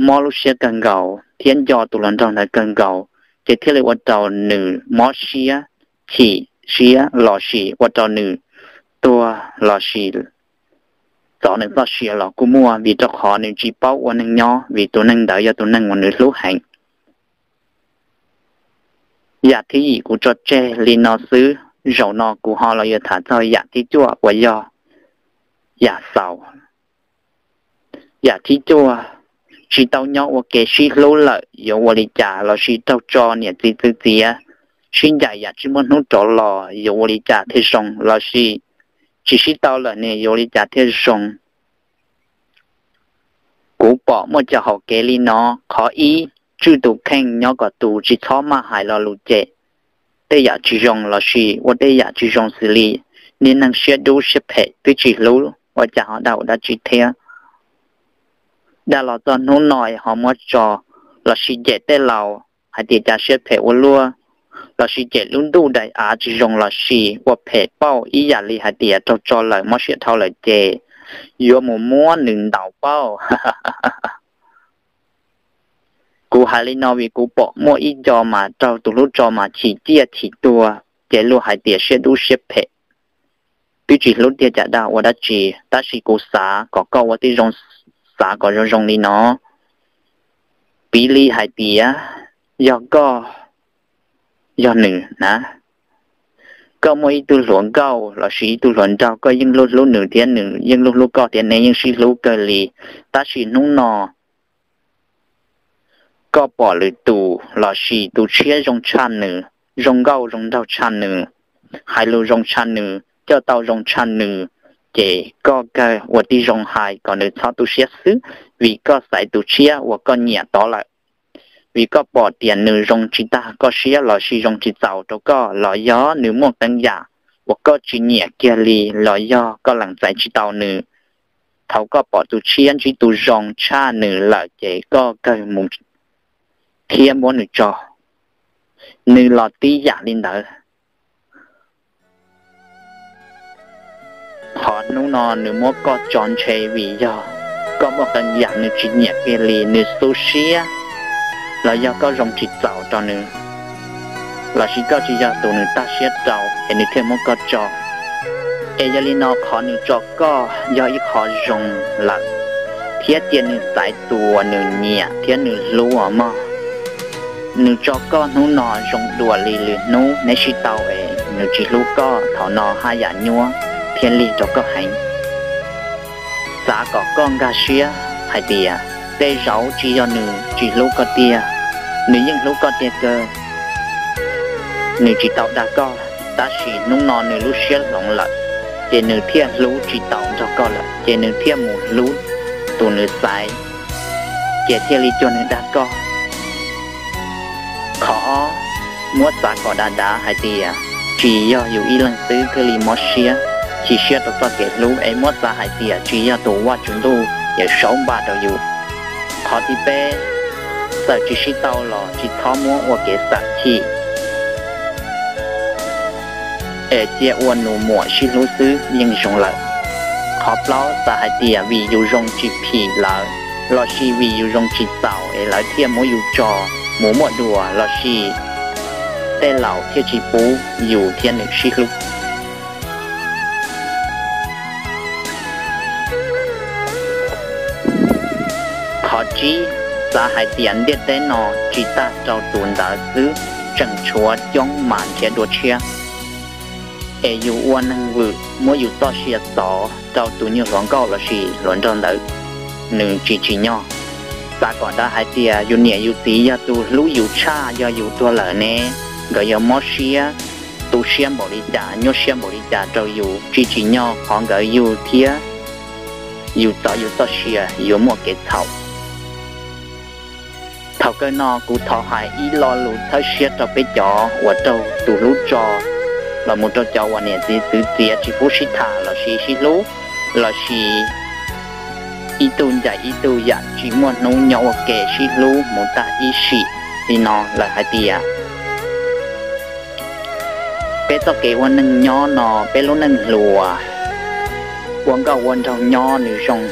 mob lub siab kawg nkaus thiab nco tus hluas nraug ntawd kawg nkaus, ces thiaj li ua rau nws mob siab, chim siab lossis ua rau nws tuag lossis txov nws txoj sia los kuj muaj, vim rau qhov nws tsis paub ua neej nyob vim tus neeg ntawd yog tus neeg uas nws hlub heev. Yam thib yim kuv tso tseg li no xwb, zaum no kuv ho los yuav tham txog yam thib cuaj uas yog yam xaus. Yam thib cuaj, tsis tau nyob ua ke sib hlub lawm yuav ua li cas, lossis raug tso niam txiv txwv txiav, sib ncaim yam tsis muaj hnub rov los yuav ua li cas thiaj zoo, lossis tsis sib tau lawm ne yuav ua li cas thiaj zoo. Kuv pom muaj cov hau kev li no. Qhov ib, tswj tus kheej nyob kom tus, tsis txhob maj hais lo lus cem tej yam tsis zoo lossis ua tej yam tsis zoo xws li niag neeg siab dub siab phem twb tsis hlub ua cas ho dag ua dab tsi thiab. Dag los txog hnub no ho muab tso, lossis cem tej laus hais tias cas siab phem ua luaj, lossis cem lub ntuj daim av tsis zoo lossis ua phem pauj ib yam li hais tias raug tso lawm mob siab dhau lawm ces yuav mus muab nws ntaus pauj. Kuv hais li no vim kuv pom muaj ib co mas raug tus hlub tso mas chim ciaj chim tuag ces luag hais tias siab dub siab phem. twb tsis hlub tiag cas dag ua dab tsi, tab sis kuv xav kom koj ua tib zoo, xav kom zoo zoo li no. Piv li hais tias yog koj yog nws na, koj muaj ib tug hluas nkauj lossis ib tug hluas nraug, koj yeej hlub hlub nws thiab nws yeej hlub hlub koj thiab neb yeej sib hlub kawg li, tab sis hnub no koj pom lwm tus lossis tus tshiab zoo tshaj nws, zoo nkauj zoo nraug tshaj nws, hais lus zoo tshaj nws, coj tau zoo tshaj nws, ces koj kawg ua tib zoo hais kom nws txhob tu siab xwb, vim koj xaiv tus tshiab uas koj nyiam tod lawm. Vim koj pom tias nws zoo tsis tag koj siab lossis zoo tsis txaus rau koj, los yog nws muaj qee yam uas koj tsis nyiam kiag li, los yog koj lees txais tsis tau nws. Thaum koj pom tus tshiab ntsib tus zoo tshaj nws lawm ces koj kawg mus thiab muab nws tso. Nws los tib yam li ntawd. Qhov hnub no nws muab koj tso ntshe vim yog koj muaj qee yam nws tsis nyiam kiag li, nws tu siab, los yog koj zoo tsis txaus rau nws, lossis koj tsis yog tus nws tag siab rau es nws thiaj muab koj tso. Es yog li no qhov nws tso koj yog ib qho zoo lawm, thiab cia nws xaiv tus uas nws nyiam thiab nws hlub os mog. Nws tso koj hnub no zoo dua li lwm hnub neb sib tau es nws tsis hlub koj, thaum no haj yam nyuaj thiab lig rau koj heev. Xav kom koj nkag siab hais tias tej zaum tsis yog nws tsis hlub koj tiag, nws yeej hlub koj tiag kawg. Nws tsis tau dag koj, tab sis hnub no nws lub siab hloov lawm, ces nws thiaj hlub tsis tau nrog koj lawm, ces nws thiaj mus hlub tus nws xaiv, ces thiaj li cuag nws dag koj. Qhov ob, muab xav kom dav dav hais tias tsis yog yus ib leeg xwb thiaj li mob siab, chim siab rau txoj kev hlub, es muab xav hais tias tsis yog tus Vaj Tswv Ntuj Yawm Saub npaj rau yus. Qhov thib peb, txawm tsis sib tau los tsis txhob muab ua kev xam chim, es cia ua nus muam sib hlub xwb yeej zoo lawm. Qhov plaub, xav hais tias vim yus zoo tsis phim lawv, lossis vim yus zoo tsis txaus es lawv thiaj muab yus tso mus muaj dua, lossis tej laus thiaj tsis pub yus thiab nws sib hlub. Qhov tsib, xav hais tias ntiaj teb no tsis tag rau tus ntawd xwb, tseem tshuav coob mas nrhiav dua tshiab. Es yus ua neeg vwm muab yus txoj sia xov rau tus nyuag hluas nkauj lossis hluas nraug ntawd, nws tsis tsim nyog. Xav kom dav hais tias yus niam yus txiv yog tus hlub yus tshaj, yog yus tuag lawm ne, nkawd yuav mob siab, tu siab npaum li cas, nyuaj siab npaum li cas rau yus, tsis tsim nyog qhov nkawd yug thiab yus txov yus txoj sia yuav muaj kev txhaum. Thaum kawg no kuv thov hais ib lo lus txhawb siab rau peb cov uas raug tus hlub tso, los mus rau cov uas niam txiv txwv txiav tsis pub sib tham lossis sib hlub, lossis ib tug ncaim ib tug yam tsis muaj hnub nyob ua ke sib hlub mus tag ib sim li no lawm hais tias peb txoj kev ua neeg nyob no, peb lub neej hluas ua nkauj ua nraug nyob nws zoo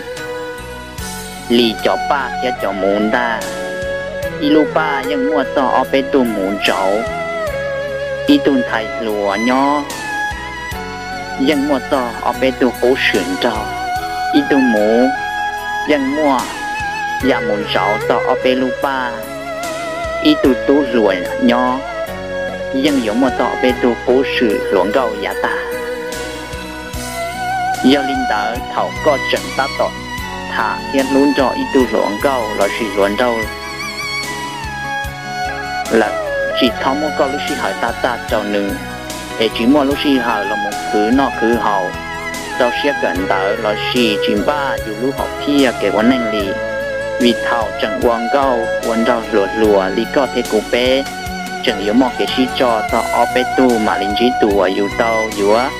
li cov paj thiab cov muv ntag. Ib lub paj yeej muaj txog ob peb tug muv ntsauv. Ib tug ntxhais hluas nyob yeej muaj txog ob peb tug qub swm nraug. Ib tug muv yeej muaj yam mus ntsauv txog ob peb lub paj. Ib tug tub hluas nyob yeej yuav muaj txog ob peb tug qub swm hluas nkauj yav tag. Yog li ntawd thaum koj tseem tab tom tham thiab hlub nrog ib tug hluas nkauj lossis hluas nraug lawm, tsis txhob muab koj lub sij hawm tag tag rau nws, es tsis muaj lub sij hawm los mus khwv noj khwv haus rau siab kawm ntawv lossis tsis npaj yus lub hom phiaj kev ua neej li. Vim thaum tseem ua nkauj ua nraug hluas hluas li koj thiab kuv peb, tseem yuav muaj kev sib tso txog ob peb tug mam li ntsib tus uas yus tau yuav.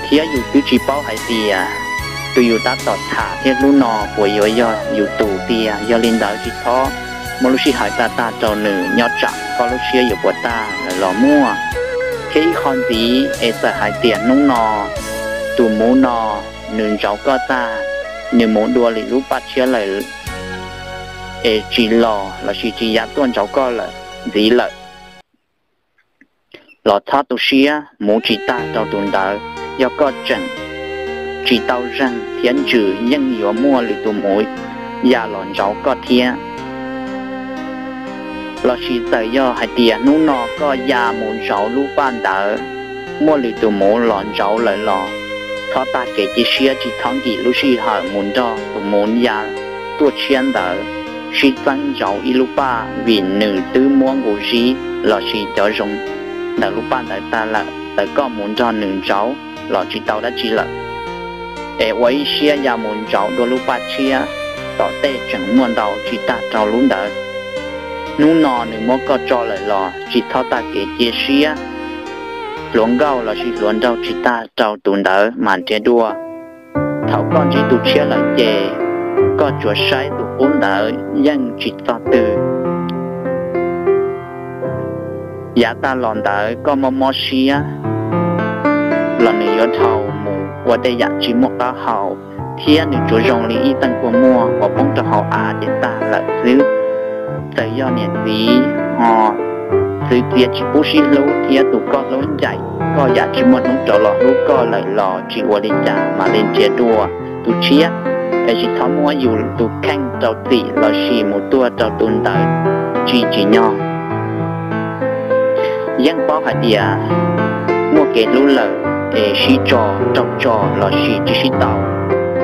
Thiab yus twb tsis paub hais tias tus yus tab tom tham thiab hlub no puas yuav yog yus tus tiag. Yog li ntawd tsis txhob muab lub sij hawm tag tag rau nws, nyob tsam koj lub siab yuav puas tag lawm los muaj. Thiab ib qho ntxiv es txawm hais tias hnub no tus muv no nws ntsauv koj tag, nws mus dua lwm lub paj tshiab lawm, es tsis los lossis tsis yav tuaj ntsauv koj lawm ntxiv lawm, los txhob tu siab, muv tsis tag rau tus ntawd. yog koj tseem tsis tau zeeg thiab ntsws yeej yuav muaj lwm tus muv ya los ntsauv koj thiab. Lossis txawm yog hais tias hnub no koj ya mus ntsauv lub paj ntawd, muaj lwm tus muv los ntsauv lawm los txhob tag kev cia siab, tsis txhob nkim lub sij hawm mus nrog tus muv ya tuaj tshiab ntawd sib txeeb ntsauv ib lub paj, vim nws twb muab nqus zib lossis cov zoo ntawm lub paj ntawd tag lawm, txawm koj mus nrog nws ntsauv los tsis tau dab tsi lawm. Es ua ib siab ya mus ntsauv dua lub paj tshiab, tom tej tseem muaj ntau tsis tag rau lub ntawd. Hnub no nws muab koj tso lawm los tsis txhob tag kev cia siab, hluas nkauj lossis hluas nraug tsis tag rau tus ntawd mas nrhiav dua. Thaum koj ntsib tus tshiab lawm ces koj tsuas saib tus qub ntawd yeej tsis txog twg. Yav tag los ntawd koj mob mob siab los nws yuav dhau mus ua tej yam tsis muaj qab hau, thiab nws tsuas zoo li ib teej kua muag uas poob rau hauv av ces tag lawm xwb. Txawm yog niam txiv ho txwv txiav tsis pub sib hlub thiab tus koj hlub ncaim koj yam tsis muaj hnub rov los hlub koj lawm los tsis ua li cas, mam li nrhiav dua tus tshiab, es tsis txhob muab yus tus kheej rau txim lossis mus tuag rau tus ntawd tsis tsim nyog. Yeej paub hais tias muaj kev hlub lawm es sib tso raug tso lossis tsis sib tau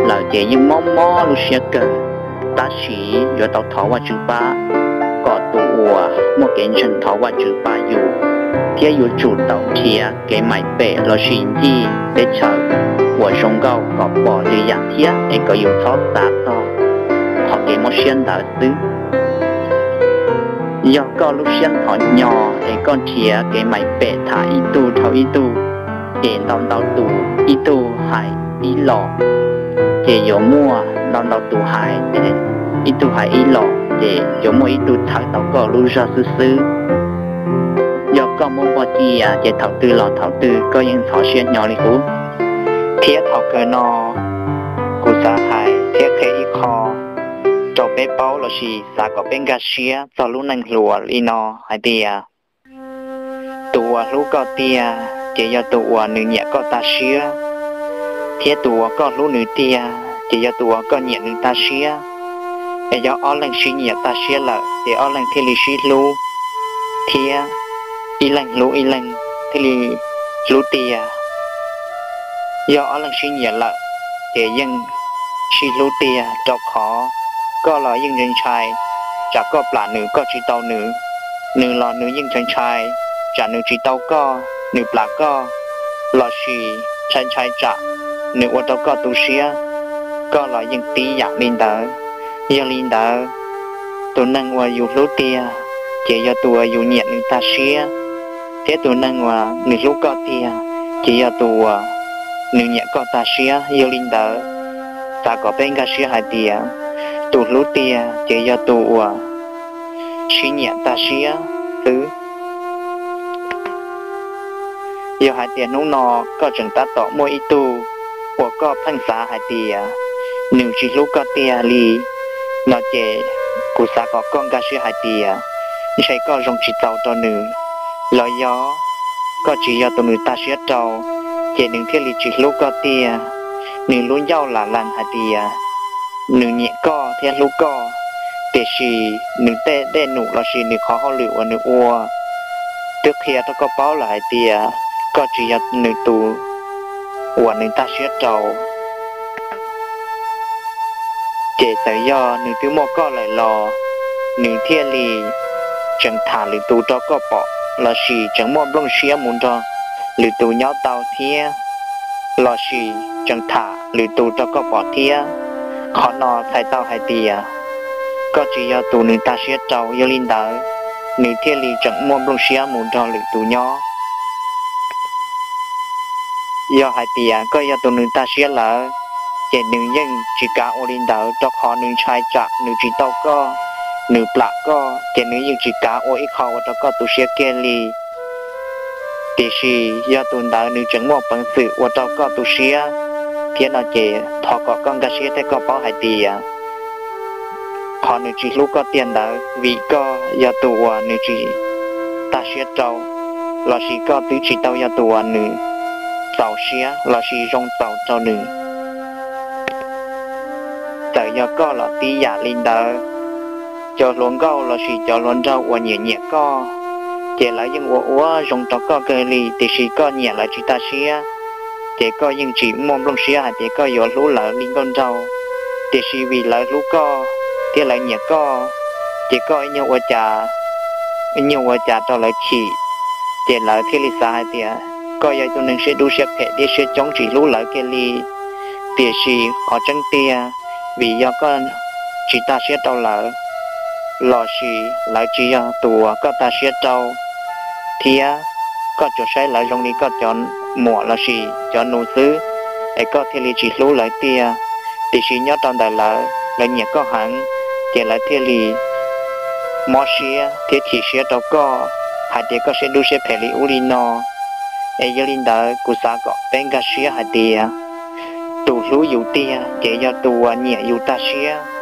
lawm ces yeej mob mob lub siab kawg. Tab sis yuav tau thov Vajtswv pab kom tus uas muaj kev ntseeg thov Vajtswv pab yus, thiab yuav tsum tau nrhiav kev maim pem lossis ncig teb chaws uas zoo nkauj kom pom lwm yam thiab es kom yus txhob xav txog qhov kev mob siab ntawd xwb. Yog koj lub siab ntxhov hnyo es koj nrhiav kev maim pem tham ib tug dhau ib tug, ces ntau ntau tus ib tug hais ib los, ces yuav muaj ntau ntau tus hais, ib tug hais ib los ces yuav muaj ib tug txhawb tau koj lub zog xwb xwb. Yog koj muaj npog cia ces thaum twg los thaum twg koj yeej ntxhov siab hnyo li kuv. Thiab thaum kawg no kuv xav hais thiab qhia ib qho rau peb paub lossis xav kom peb nkag siab txog lub neej hluas li no hais tias tus uas hlub koj tiag ces yog tus uas nws nyiam koj tag siab, thiab tus uas koj hlub nws tiag ces yog tus uas koj nyiam nws tag siab. Es yog ob leeg sib nyiam tag siab lawm ces ob leeg thiaj li sib hlub, thiab ib leeg hlub ib leeg thiaj li hlub tiag. Yog ob leeg sib nyiam lawm ces yeej sib hlub tiag, rau qhov koj los yeej ntshai ntshai tsam koj plam nws koj tsis tau nws, nws los nws yeej ntshai ntshai tsam nws tsis tau koj nws plam koj, lossis ntshai ntshai tsam nws ua rau koj tu siab, koj los yeej tib yam li ntawd. Yog li ntawd, tus neeg uas yus hlub tiag ces yog tus uas yus nyiam nws tag siab, thiab tus neeg uas nws hlub koj tiag ces yog tus uas nws nyiam koj tag siab. Yog li ntawd, xav kom peb nkag siab hais tias tus hlub tiag ces yog tus uas sib nyiam tag siab xwb. Yog hais tias hnub no koj tseem tab tom muaj ib tug uas koj pheej xav hais tias nws tsis hlub koj tiag li no ces kuv xav kom koj nkag siab hais tias ntshe koj zoo tsis txaus rau nws, los yog koj tsis yog tus nws tag siab rau, ces nws thiaj li tsis hlub koj tiag. Nws lub ncauj lam lees hais tias nws nyiam koj thiab hlub koj, tiam sis nws tej dej num lossis nws qhov hauj lwm uas nws ua twb qhia rau koj paub lawm hais tias koj tsis yog nws tus uas nws tag siab rau. Ces txawm yog nws twb muaj koj lawm los nws thiaj li tseem tham lwm tus rau koj pom, lossis tseem muaj nplooj siab mus nrog lwm tus nyob tau thiab, lossis tseem tham lwm tus rau koj pom thiab. Qhov no txhais tau hais tias koj tsis yog tus nws tag siab rau, yog li ntawd nws thiaj li tseem muaj nplooj siab mus nrog lwm tus nyob. Yog hais tias koj yog tus nws tag siab lawm, ces nws yeej tsis kav ua li ntawd, rau qhov nws ntshai tsam nws tsis tau koj, nws plam koj, ces nws yeej tsis kav ua ib qho ua rau koj tu siab kiag li. Tiam sis yog tus ntawd nws tseem muaj peev xwm ua rau koj tu siab thiab no ces thov kom koj nkag siab thiab koj paub hais tias qhov nws tsis hlub koj tiag ntawd vim koj yog tus uas nws tsis tag siab rau, lossis koj twb tsis tau yog tus uas nws txaus siab lossis zoo txaus rau nws. Txawm yog koj los tib yam li ntawd, cov hluas nkauj lossis cov hluas nraug uas nyiam nyiam koj, ces lawv yeej ua ua zoo rau koj kawg li, tiam sis koj nyiam lawv tsis tag siab, ces koj yeej tsis muaj nplooj siab hais tias koj yuav hlub lawv li nkauj nraug. Tiam sis vim lawv hlub koj thiab lawv nyiam koj, ces koj ib nyuag ua cas, ib nyuag ua cas rau lawv chim, ces lawv thiaj li xav hais tias koj yog ib tug neeg siab dub siab phem thiab siab coob tsis hlub lawv kiag li. Tiam sis qhov tseeb tiag, vim yog koj tsis tag siab rau lawv, lossis lawv tsis yog tus uas koj tag siab rau, thiab koj tsuas saib lawv zoo li koj cov muam lossis cov nus xwb, es koj thiaj li tsis hlub lawv tiag. Tiam sis nyob rau ntawm lawv, lawv nyiam koj heev, ces lawv thiaj li mob siab thiab chim siab rau koj hais tias koj siab dub siab phem li ub li no. Es yog li ntawd kuv xav kom peb nkag siab hais tias tus hlub yus tiag ces yog tus uas nyiam yus tag siab.